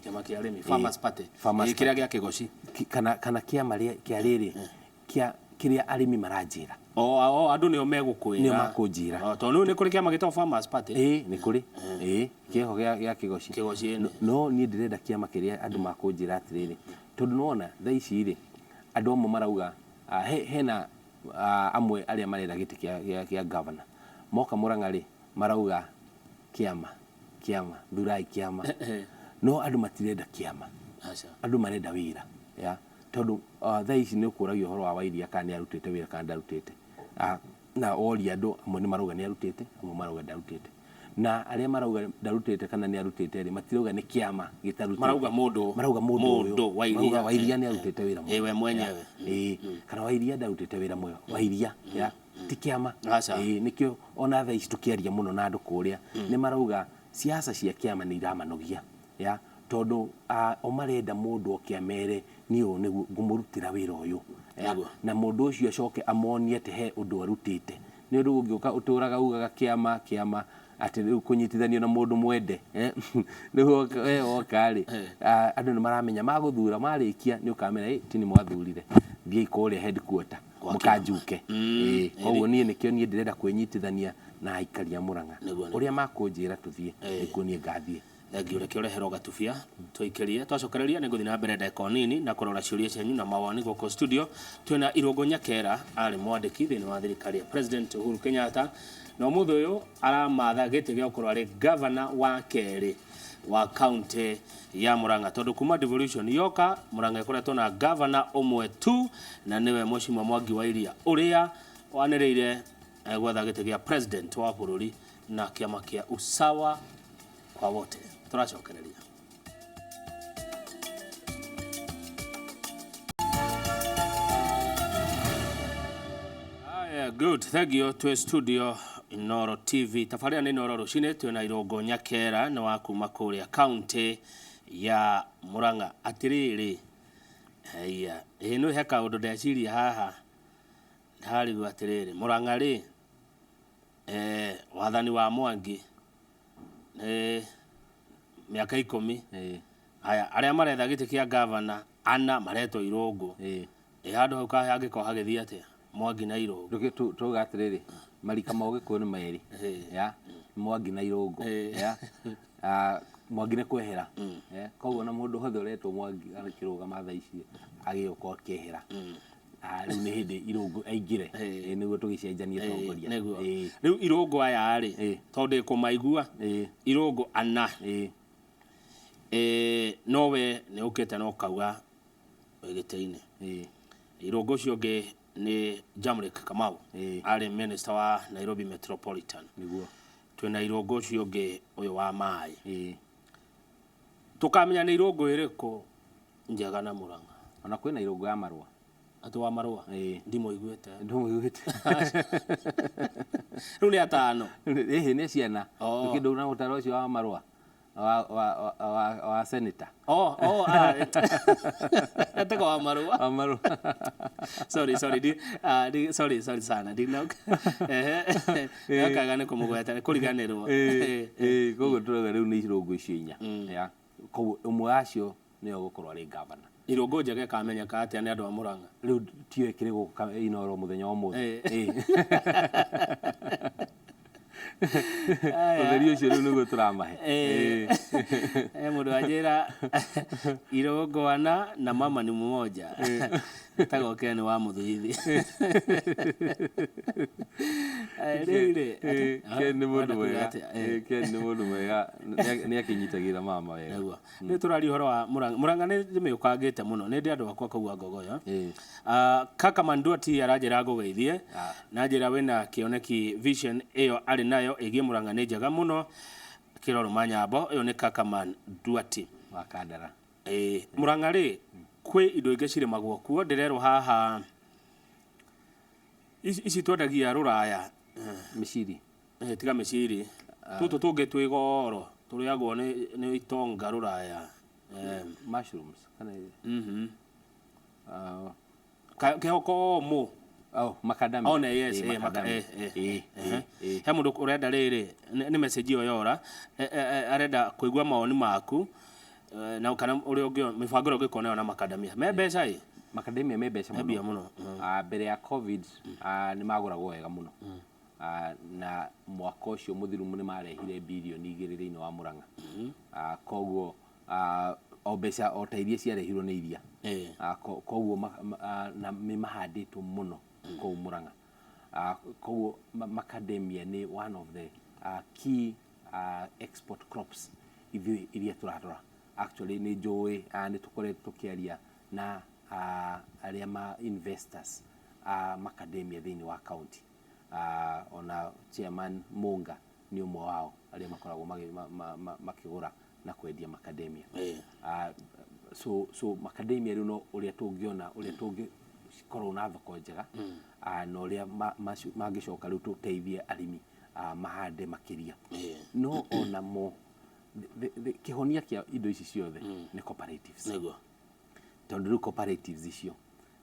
Kĩama kĩa arĩmi. Farmers Party. Farmers Kĩrĩa gĩa Kĩgoci. Kana kĩama kĩa rĩrĩ kĩa kĩrĩa arĩmi maranjĩra. O andũ nĩo megũkwĩra. Nĩo makũnjĩra. O, tondũ nĩ kũrĩ kĩama gĩtagwo Farmers Party. Ĩĩ, nĩ kũrĩ. Ĩĩ, kĩho gĩa Kĩgoci. Kĩgoci ĩno. No niĩ ndĩrenda kĩama kĩrĩa andũ makũnjĩra atĩrĩrĩ, tondũ nĩwona thaa ici rĩ, andũ amwe marauga, hena amwe arĩa marenda gĩtĩ kĩa governor. Moka Mũrang'a rĩ, marauga kĩama, kĩama, thurai kĩama. No andũ matirenda kĩama. Aca. Andũ marenda wĩra. Ya. Tondũ thaa ici nĩ ũkũragio ũhoro wa Wairia kana nĩ arutĩte wĩra kana ndarutĩte. Na woria andũ amwe nĩ marauga nĩ arutĩte, amwe marauga ndarutĩte. Na arĩa marauga ndarutĩte kana nĩ arutĩte rĩ, matirauga nĩ kĩama gĩtarutĩte. Marauga mũndũ. Marauga mũndũ ũyũ. Mũndũ Wairia. Marauga Wairia nĩ arutĩte wĩra mwega. We mwenyewe. Kana Wairia ndarutĩte wĩra mwega. Wairia, ya. Ti kĩama. Aca. Nĩkĩo ona thaa ici tũkĩaria mũno na andũ kũrĩa, nĩ marauga siasa cia kĩama nĩ iramanogia. Ya, tondũ o marenda mũndũ oke amere niĩ ũyũ nĩguo ngũmũrutĩra wĩra ũyũ. Ya, Nĩguo. na mũndũ ũcio acoke amonie atĩ he ũndũ arutĩte. Nĩ ũndũ ũngĩũka ũtũraga ugaga kĩama, kĩama, atĩ rĩu kũnyitithanio na mũndũ mwende. Rĩu we woka rĩ, andũ nĩ maramenya magũthura, marĩkia nĩ ũkamera, ti nĩ mwathurire. Thiĩi kũrĩa headquarter, Kwa mũkanjuke. kĩama. Koguo niĩ nĩkĩo niĩ ndĩrenda kwĩnyitithania na aikari a Mũrang'a. Nĩguo, nĩguo. Ũrĩa makũnjĩra tũthiĩ, nĩkuo niĩ ngathiĩ. Thengiũ, reke ũreherwo gatubia tũikĩrie. Twacokereria nĩ ngũthiĩ na mbere ndagĩka o nini na kũrora ciũria cianyu na mawoni gũkũ studio. Twĩna Irũngũ Nyakera, arĩ mwandĩki thĩinĩ wa thirikari ya President Uhuru Kenyatta, na ũmũthĩ ũyũ aramatha gĩtĩ gĩa gũkorwo arĩ governor wa kerĩ wa county ya Murang'a, tondũ kuma devolution yoka Murang'a ĩkoretwo na governor ũmwe tu, na nĩwe Mheshimiwa Mwangi wa Iria ũrĩa wanĩrĩire gwetha gĩtĩ gĩa president wa bũrũri na kĩama kĩa Usawa kwa Wote. Tũracokereria. Aya, good. Thank you. Twĩ studio Inooro TV. Tabarĩra nĩ Inooro rũcinĩ, twĩna Irũngũ Nyakera nĩ wa kuma kũrĩa county ya Murang'a. Atĩrĩrĩ, haiya, ĩ nĩ he kaũndũ ndeciria haha. Ndarigwo atĩrĩrĩ, Murang'a rĩ, wathani wa Mwangi nĩ mĩaka 10. Haya, arĩa maretha gĩtĩ kĩa gavana ana maretwo Irũngũ. Ĩ handũ hau hangĩkorwo hagĩthiĩ atĩa? Mwangi na Irũngũ. Ndũkĩ tuga atĩrĩrĩ, marika ma Ũgĩkũyũ nĩ merĩ. Ya, Mwangi na Irũngũ. Ya. Mwangi nĩ kwehera. Ya, koguo na mũndũ wothe ũretwo Mwangi akĩrũgama thaa ici agĩũka akĩehera. Rĩu nĩ hĩndĩ Irũngũ aingĩre. Nĩguo tũgĩcenjanie atongoria. Nĩguo. Rĩu Irũngũ aya rĩ, tondũ ndĩkũmaigua, Irũngũ ana. Nowe nĩ ũkĩte na ũkauga wĩ gĩtĩ-inĩ. Irũngũ ũcio ũngĩ nĩ Jamrick Kamau. Arĩ minister wa Nairobi Metropolitan. Nĩguo. Twĩna Irũngũ ũcio ũngĩ ũyũ wa maĩ. Tũkamenya nĩ Irũngũ ĩrĩkũ njega na Murang'a. Ona kwĩna Irũngũ ya marũa. Atĩ wa marũa? Ndimũiguĩte. Ndũmũiguĩte. Rĩu nĩ atano. Ĩhĩ, nĩ ciana. Kĩndũ na mũtaro ũcio wa marũa. Wa senator. Oh, oh, Etagwo wa marũa. Wa marũa. Sorry, sorry, di, di, sorry, sorry sana. Di no. Nakaga nĩ kũmũgweta, nĩ kũriganĩrwo. Koguo tũrauga rĩu nĩ Irũngũ icio inya. Ya. Koguo ũmwe wacio nĩwe ũgũkorwo arĩ governor. Irũngũ njega ĩkamenyeka atĩa nĩ andũ a Murang'a? Rĩu tiyo ĩkĩrĩ gũkũ Inooro mũthenya wa ũmũthĩ. Ũtheri ũcio rĩu nĩguo tũramahe. Eh, eh, mũndũ wanjĩra irũngwana na mama ni mmoja, etagwo Ken wa Mũthithi. Eh, rĩu rĩ, Eh, Ken nĩ mũndũ ũrenda kuga mwega. atĩa? Eh. Eh, Ken nĩ mũndũ mwega, nĩ akĩnyitagĩra mama wega. Nĩguo. Rĩu tũraria ũhoro wa Murang'a. Murang'a nĩ ndĩmĩũkangĩte mũno, nĩ ndĩ andũ akwa kũu a Ngogoyo. Ah, Kaka Manduati aranjĩra ngũgeithie na njĩra wĩna kĩoneki, vision ĩyo arĩ nayo ĩgiĩ Murang'a nĩ njega mũno. Kĩrorũ Manyambo, ũyũ nĩ Kaka Manduati. Wa Kandara. Ĩĩ, Murang'a rĩ, kwĩ indo ingĩ cirĩmagwo kuo, ndĩrerwo haha ici ici twendagia rũraya. Mĩciri. Eh, tiga mĩciri, tũtũ tũngĩ twĩ goro tũrĩagwo nĩ itonga rũraya. Eh, Mushrooms kana Kĩhoko mũ. Oh, macadamia. One, yes. Eh, macadamia. He mũndũ ũrenda rĩrĩ, nĩ message ĩyo yora. Arenda kũigua mawoni maku, na kana ũrĩa ũngĩ mĩbango ĩrĩa ũngĩkorwo nayo na macadamia me mbeca ĩ. Macadamia me mbeca Me mbia mũno. Mũno. Ah, mbere ya COVID, nĩ magũragwo wega mũno. Ah, na mwaka ũcio mũthiru nĩ marehire birioni 2 thĩinĩ wa Murang'a. Ah, koguo o mbeca o ta iria ciarehirwo nĩ iria. Ah, koguo na nĩ mahandĩtwo mũno kũu Murang'a. Ah, koguo macadamia nĩ one of the key export crops ithuĩ iria tũrarora. Actually nĩ njũĩ, nĩ tũkoretwo tũkĩaria na arĩa ma investors a macadamia thĩinĩ wa county. Ona chairman Munga nĩ ũmwe wao arĩa makoragwo makĩgũra na kwendia macadamia. So macadamia rĩu no ũrĩa tũngĩona ũrĩa tũngĩkorwo na thoko njega, na ũrĩa mangĩcoka rĩu tũteithie arĩmi mahande makĩria. No onamo kĩhonia kĩa indo ici ciothe nĩ cooperatives. Tondũ rĩu cooperatives icio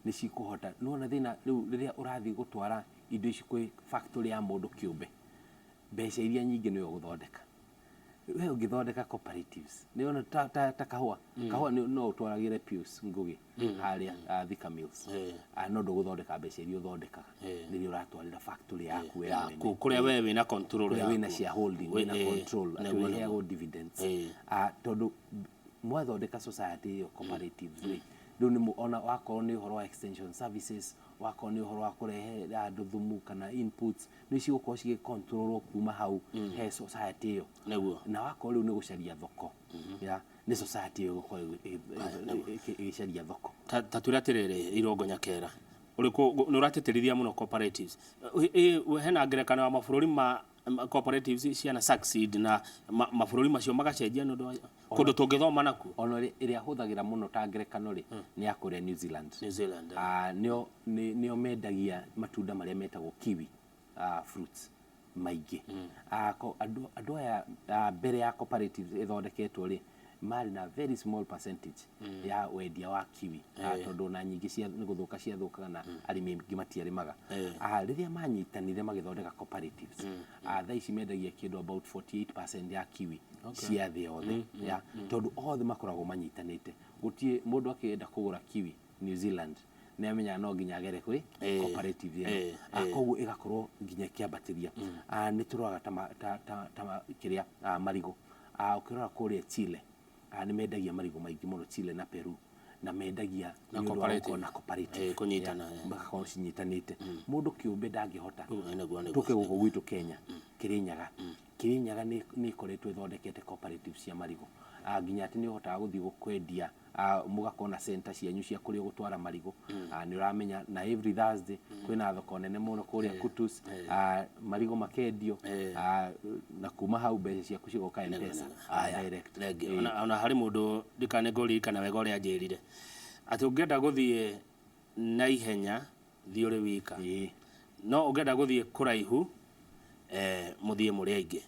nĩ cikũhota, nĩwona thĩna rĩu rĩrĩa ũrathiĩ gũtwara indo ici kwĩ factory ya mũndũ kĩũmbe, mbeca iria nyingĩ nĩwe ũgũthondeka. We ũngĩthondeka cooperatives, nĩwona ta kahũa, kahũa no ũtwaragĩre Pius Ngugi harĩa Thika Mills. Ah, no ndũgũthondeka mbeca iria ũthondekaga rĩrĩa ũratwarĩra factory yaku we mwene. Yaku kũrĩa we wĩna control. Kũrĩa wĩna yaku. Shareholding, wĩna control atĩ ũrĩheagwo dividends. Ah, tondũ mwathondeka society ĩyo, cooperatives rĩ, rĩu nĩ ona wakorwo nĩ ũhoro wa extension services, wakorwo nĩ ũhoro wa kũrehe andũ thumu kana inputs, nĩ cigũkorwo cigĩcontrolwo kuma hau he society ĩyo. Na wakorwo rĩu nĩ gũcaria thoko ya nĩ society ĩyo ĩgũkorwo ĩgĩcaria thoko. Ta twĩre atĩrĩrĩ, Irongo Nyakera, ũrĩkũ nĩ ũratĩtĩrithia mũno cooperatives. Hena ngerekano ya mabũrũri ma cooperatives ciana succeed na mabũrũri macio magacenjia nĩ ũndũ wa kũndũ tũngĩthoma nakuo? Ona ĩrĩa hũthagĩra mũno ta ngerekano rĩ, nĩ ya kũrĩa New Zealand. New Zealand. Ah, nĩo mendagia matunda marĩa metagwo kiwi fruits maingĩ. Ah, andũ aya, mbere ya cooperative ĩthondeketwo rĩ, marĩ na very small percentage ya wendia wa kiwi, tondũ ona nyingĩ cia nĩ gũthũka ciathũkaga na arĩmi aingĩ matiarĩmaga. Ah, rĩrĩa manyitanire magĩthondeka cooperatives, thaa ici mendagia kĩndũ about 48% ya kiwi cia thĩ yothe ya tondũ othe makoragwo manyitanĩte. Gũtirĩ mũndũ akĩenda kũgũra kiwi New Zealand nĩ amenyaga no nginya agere kwĩ cooperative ĩno. Ah, koguo ĩgakorwo nginya ĩkĩambatĩria. Ah, nĩ tũroraga ta kĩrĩa, marigũ. Ah, ũkĩrora kũrĩa Chile, nĩ mendagia marigũ maingĩ mũno, Chile na Peru, na mendagia na nĩ ũndũ wa cooperative. gũkorwo na cooperative. Kũnyitana, Yeah, magakorwo cinyitanĩte, mũndũ kĩũmbe ndangĩhota. Nĩguo. Tũke gũkũ gwitũ Kenya, Kĩrĩnyaga. Kĩrĩnyaga nĩ ĩkoretwo ĩthondekete cooperative cia marigũ. Ah, nginya atĩ nĩ ũhotaga gũthiĩ kwendia, mũgakorwo na center cianyu cia kũrĩa ũgũtwara marigũ. Ah, nĩ ũramenya na every Thursday kwĩna thoko nene mũno kũrĩa Kutus, marigũ makendio, na kuma hau mbeca ciaku cigoka M-Pesa, direct. Thengiũ. Ona harĩ mũndũ ndikane ngũririkana wega ũrĩa anjĩrire atĩ ũngĩenda gũthiĩ na ihenya, thiĩ ũrĩ wika, no ũngĩenda gũthiĩ kũraihu, mũthiĩ mũrĩ aingĩ.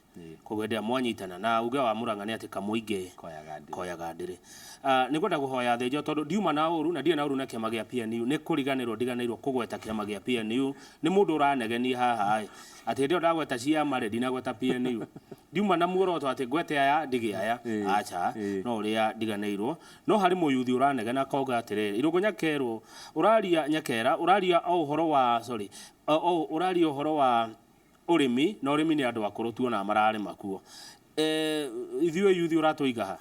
Koguo hĩndĩ ĩrĩa mwanyitana na uge wa Mũrang'a nĩ atĩ kamũingĩ koyaga ndĩrĩ. Koyaga ndĩrĩ. Ah, nĩ ngwenda kũhoya thĩnjo tondũ ndiuma na ũru na ndirĩ na ũru na kĩama gĩa PNU, nĩ kũriganĩrwo ndiganĩirwo kũgweta kĩama gĩa PNU. Nĩ mũndũ ũranegenia haha ĩ atĩ hĩndĩ ĩyo ndagweta ciama rĩ, ndinagweta PNU. Ndiuma na muoroto atĩ ngwete aya ndige aya, aca, no ũrĩa ndiganĩirwo. No harĩ mũyuthi ũranegena akauga atĩrĩrĩ, Irũngũ Nyakerwo ũraria, Nyakera ũraria o ũhoro wa, sorry, o ũraria ũhoro wa Ũrĩmi na ũrĩmi nĩ andũ akũrũ tuonaga mararĩma kuo. Ithuĩ yuthi ũratũiga ha?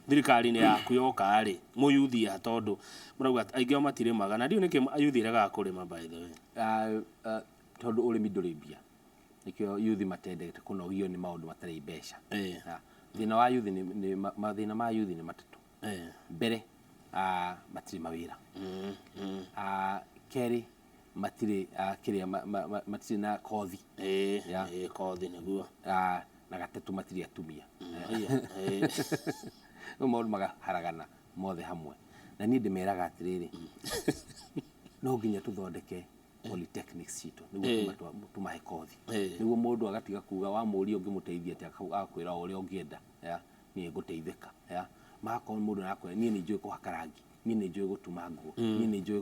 Thirikari-inĩ yaku yoka rĩ, mũyuthi ha? Tondũ mũrauga aingĩ ao matirĩmaga, na ndiũĩ nĩkĩ yuthi ĩregaga kũrĩma, by the way. Tondũ ũrĩmi ndũrĩ mbia, nĩkĩo yuthi matendete kũnogio nĩ maũndũ matarĩ mbeca. Thĩna wa yuthi nĩ mathĩna ma yuthi nĩ matatũ. Mbere, matirĩ mawĩra. Kerĩ, matirĩ kĩrĩa matirĩ na kothi. Ĩĩ, kothi nĩguo. Na gatatũ, matirĩ atumia. Rĩu maũndũ magaharagana mothe hamwe, na niĩ ndĩmeraga atĩrĩrĩ, no nginya tũthondeke polytechnics citũ nĩguo tũmahe kothi, nĩguo mũndũ agatiga kuga wamũria ũngĩmũteithia atĩa, agakwĩra o ũrĩa ũngĩenda, ya niĩ ngũteithĩka, ya magakorwo mũndũ arakwĩra, "Niĩ nĩ njũĩ kũhaka rangi, niĩ nĩ njũĩ gũtuma nguo, niĩ nĩ njũĩ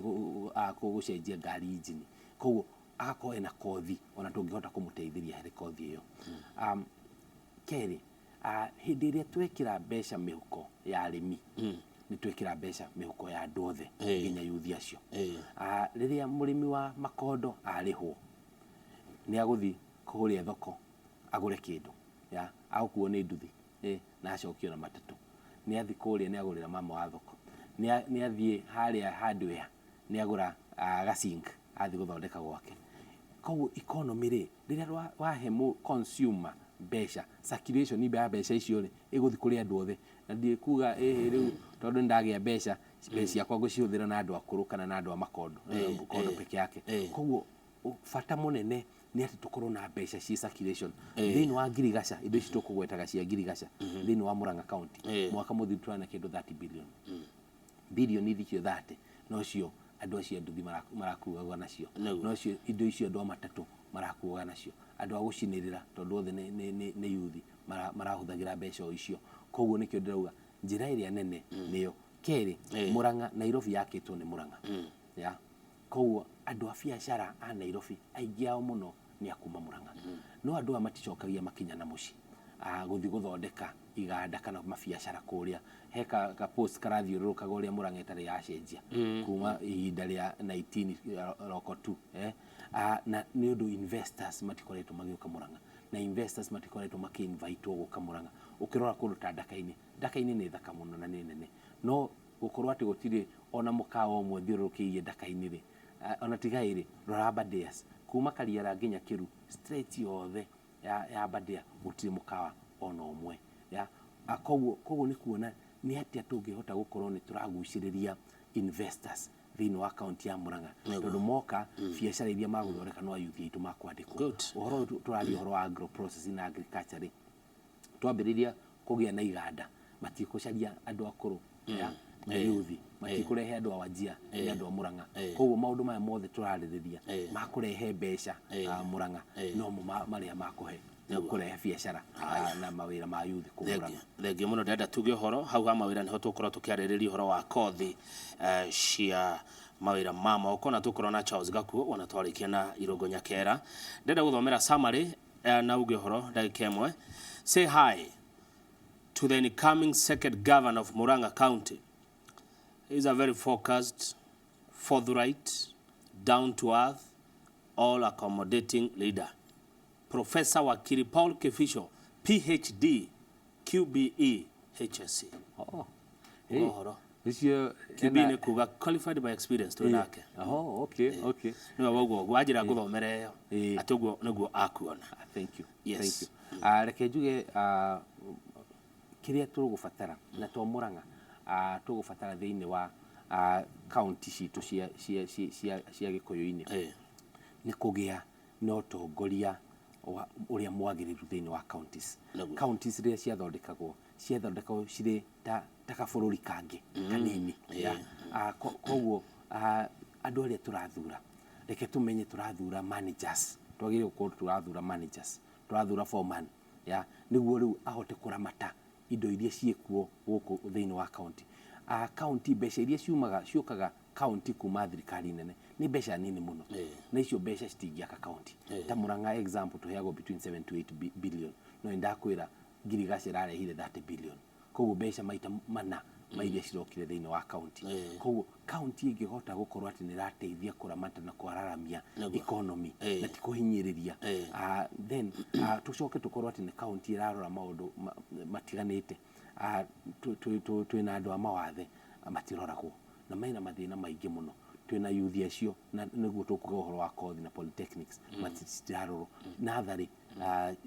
gũcenjia ngari injini." Koguo agakorwo ena kothi ona tũngĩhota kũmũteithĩria harĩ kothi ĩyo. Kerĩ, hĩndĩ ĩrĩa twekĩra mbeca mĩhuko ya arĩmi, nĩ twekĩra mbeca mĩhuko ya andũ othe, nginya yuthi acio. Rĩrĩa mũrĩmi wa makondo arĩhwo, nĩ agũthiĩ kũrĩa thoko agũre kĩndũ, ya agũkuo nĩ nduthi, na acokio na matatũ. Nĩ athiĩ kũrĩa, nĩ agũrĩra mama wa thoko, nĩ athiĩ harĩa hardware, nĩ agũra ga sink athiĩ gũthondeka gwake. Koguo economy rĩ, rĩrĩa wahe consumer mbeca, circulation ya mbeca icio rĩ, ĩgũthiĩ kũrĩ andũ othe. Na ndikuga ĩhĩ rĩu tondũ nĩ ndagĩa mbeca, mbeca ciakwa ngũcihũthĩra na andũ akũrũ kana na andũ a makondo kondo peke yake. Koguo bata mũnene nĩ atĩ tũkorwo na mbeca ci circulation thĩinĩ wa ngirigaca. Indo ici tũkũgwetaga cia ngirigaca thĩinĩ wa Murang'a County, mwaka mũthiru tũrarĩ na kĩndũ 30 billion. Bilioni icio 30 nocio andũ acio a nduthi marakuaga nacio, nocio indo icio andũ a matatũ marakuaga nacio, andũ a gũcinĩrĩra, tondũ othe nĩ yuthi marahũthagĩra mbeca o icio. Koguo nĩkĩo ndĩrauga njĩra ĩrĩa nene nĩyo kerĩ. Murang'a, Nairobi yakĩtwo nĩ Murang'a, ya koguo andũ a biacara a Nairobi aingĩ ao mũno nĩ a kuma Murang'a. No andũ aya maticokagia makinya na mũciĩ gũthiĩ gũthondeka iganda kana mabiacara kũrĩa. He ka post karathiũrũrũkaga ũrĩa Murang'a ĩtarĩ yacenjia kuma ihinda rĩa 19 roko 2, eh? Na nĩ ũndũ investors matikoretwo magĩũka Murang'a, na investors matikoretwo makĩ-invitwo gũka Murang'a. Ũkĩrora kũndũ ta Ndaka-inĩ, Ndaka-inĩ nĩ thaka mũno na nĩ nene, no gũkorwo atĩ gũtirĩ ona mũkawa ũmwe thiũrũrũkĩirie Ndaka-inĩ rĩ, ona tiga ĩrĩ. Rora Aberdares, kuma Kariara nginya Kĩru, stretch yothe ya Aberdare gũtirĩ mũkawa ona ũmwe, ya. Koguo nĩ kuona nĩ atĩa tũngĩhota gũkorwo nĩ tũragucĩrĩria investors thĩinĩ wa kaunti ya Murang'a, tondũ moka, biacara iria magũthondeka no ayuthi aitũ makwandĩkwo. Ũhoro ũyũ tũraria ũhoro wa agro processing na agriculture rĩ, twambĩrĩria kũgĩa na iganda, matikũcaria andũ akũrũ, ya nĩ yuthi, matikũrehe andũ a Wajir, nĩ andũ a Murang'a. Koguo maũndũ maya mothe tũrarĩrĩria makũrehe mbeca Murang'a no mo marĩa makũhe kũrehe biacara na mawĩra ma yuthi kũu Murang'a. Thengiũ mũno. Ndĩrenda tuge ũhoro hau ha mawĩra, nĩho tũgũkorwo tũkĩarĩrĩria ũhoro wa kothi cia mawĩra ma moko, na tũkorwo na Charles Gakuo wona twarĩkia na Irũngũ Nyakera. Ndĩrenda gũthomera summary na uge ũhoro ndagĩka ĩmwe. Say hi to the incoming second governor of Murang'a County. He is a very focused, forthright, down to earth, all accommodating leader. Professor Wakili Paul Kificho, PhD, QBE, HSC. Oh. Ũhoro. Icio QBE nĩ kuga qualified by experience, twĩ nake. Oh, okay. Nĩwe wauga ũguo, wanjĩra ngũthomere ĩyo. Atĩ ũguo nĩguo akuona. Ah, thank you. Yes. Thank you. Reke njuge kĩrĩa tũgũbatara na to Murang'a, tũgũbatara thĩinĩ wa kaunti citũ cia Gĩkũyũ-inĩ nĩ kũgĩa na ũtongoria wa ũrĩa mwagĩrĩru thĩinĩ wa counties. Counties rĩrĩa ciathondekagwo cirĩ ta kabũrũri kangĩ kanini, ya. Koguo andũ arĩa tũrathura, reke tũmenye tũrathura managers, twagĩrĩirwo gũkorwo tũrathura managers, tũrathura foreman, ya nĩguo rĩu ahote kũramata indo iria ciĩkuo gũkũ thĩinĩ wa county. County mbeca iria ciumaga ciũkaga county kuma thirikari nene nĩ mbeca nini mũno, na icio mbeca citingĩaka county. Ta Murang'a example, tũheagwo between 7 to 8 billion, no nĩndakwĩra ngirigaca ĩrarehire 30 billion. Koguo mbeca maita mana ma iria cirokire thĩinĩ wa kaunti. Ĩĩ. Koguo kaunti ĩngĩhota gũkorwo atĩ nĩ ĩrateithia kũramata na kwararamia Nĩguo. economy Ĩĩ. na ti kũhinyĩrĩria, Ĩĩ. Then tũcoke tũkorwo atĩ nĩ kaunti ĩrarora maũndũ matiganĩte. Twĩna andũ a mawathe, matiroragwo na mena mathĩna maingĩ mũno. Twĩna yuthi acio na nĩguo tũkuga ũhoro wa kothi na polytechnics, matirarorwo natharĩ,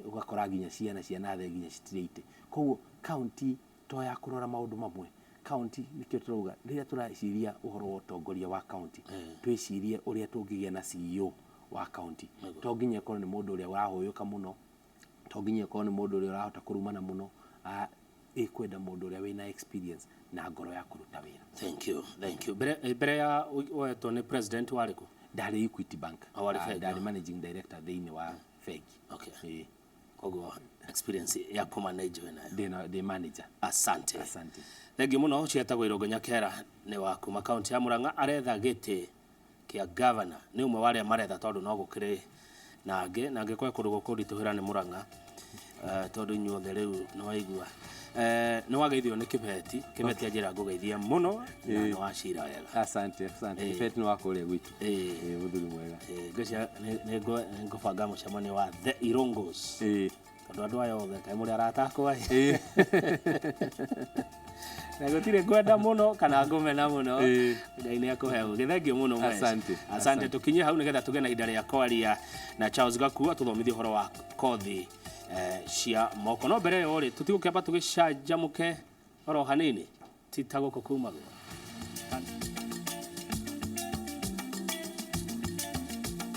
ũgakora nginya ciana cia natharĩ nginya citirĩ itĩ. Koguo kaunti to ya kũrora maũndũ mamwe. Kaunti nĩkĩo tũrauga rĩrĩa tũreciria ũhoro wa ũtongoria wa kaunti, twĩcirie ũrĩa tũngĩgĩa na CEO wa kaunti. To nginya ĩkorwo nĩ mũndũ ũrĩa ũrahũyũka mũno, to nginya ĩkorwo nĩ mũndũ ũrĩa ũrahota kũrumana mũno, ĩkwenda mũndũ ũrĩa wĩna experience na ngoro ya kũruta wĩra. Thank you, thank you. Mbere ya woetwo nĩ president warĩ kũ? Ndarĩ Equity Bank. Oh, warĩ bengi, ndarĩ managing director thĩinĩ wa bengi. Okay. Ĩĩ. Koguo experience ya kũmanage wĩnayo. Ndĩ manager. Asante. Asante. Thengiũ mũno. Ũcio etagwo Irũngũ Nyakera, nĩ wa kuma kaunti ya Murang'a, aretha gĩtĩ kĩa governor, nĩ ũmwe wa arĩa maretha tondũ no gũkĩrĩ na angĩ, na angĩkorwo kũndũ gũkũritũhĩra nĩ Murang'a, tondũ inyuothe rĩu nĩ waigua, nĩ wageithio nĩ Kĩbeti. Kĩbeti anjĩra ngũgeithie mũno na nĩ wacira wega. Asante, asante. Kĩbeti nĩ wa kũrĩa gwitũ. Ĩĩ. Ĩĩ, mũthuri mwega. Ngwĩciria nĩ ngũbanga mũcemanio wa the Irũngũs, tondũ andũ aya othe kaĩ mũrĩ arata akwa ĩ. Na gũtirĩ ngwenda mũno kana ngũmena mũno. Ngai nĩ akũhe ũgĩ. Thengiũ mũno mweci. Asante. Asante. Tũkinye hau nĩgetha tũgĩe na ihinda rĩa kwaria na Charles Gakuo atũthomithie ũhoro wa kothi cia moko. No mbere ĩyo rĩ, tũtigũkĩamba tũgĩcanjamũke oro hanini, ti ta gũkũ kumagwo.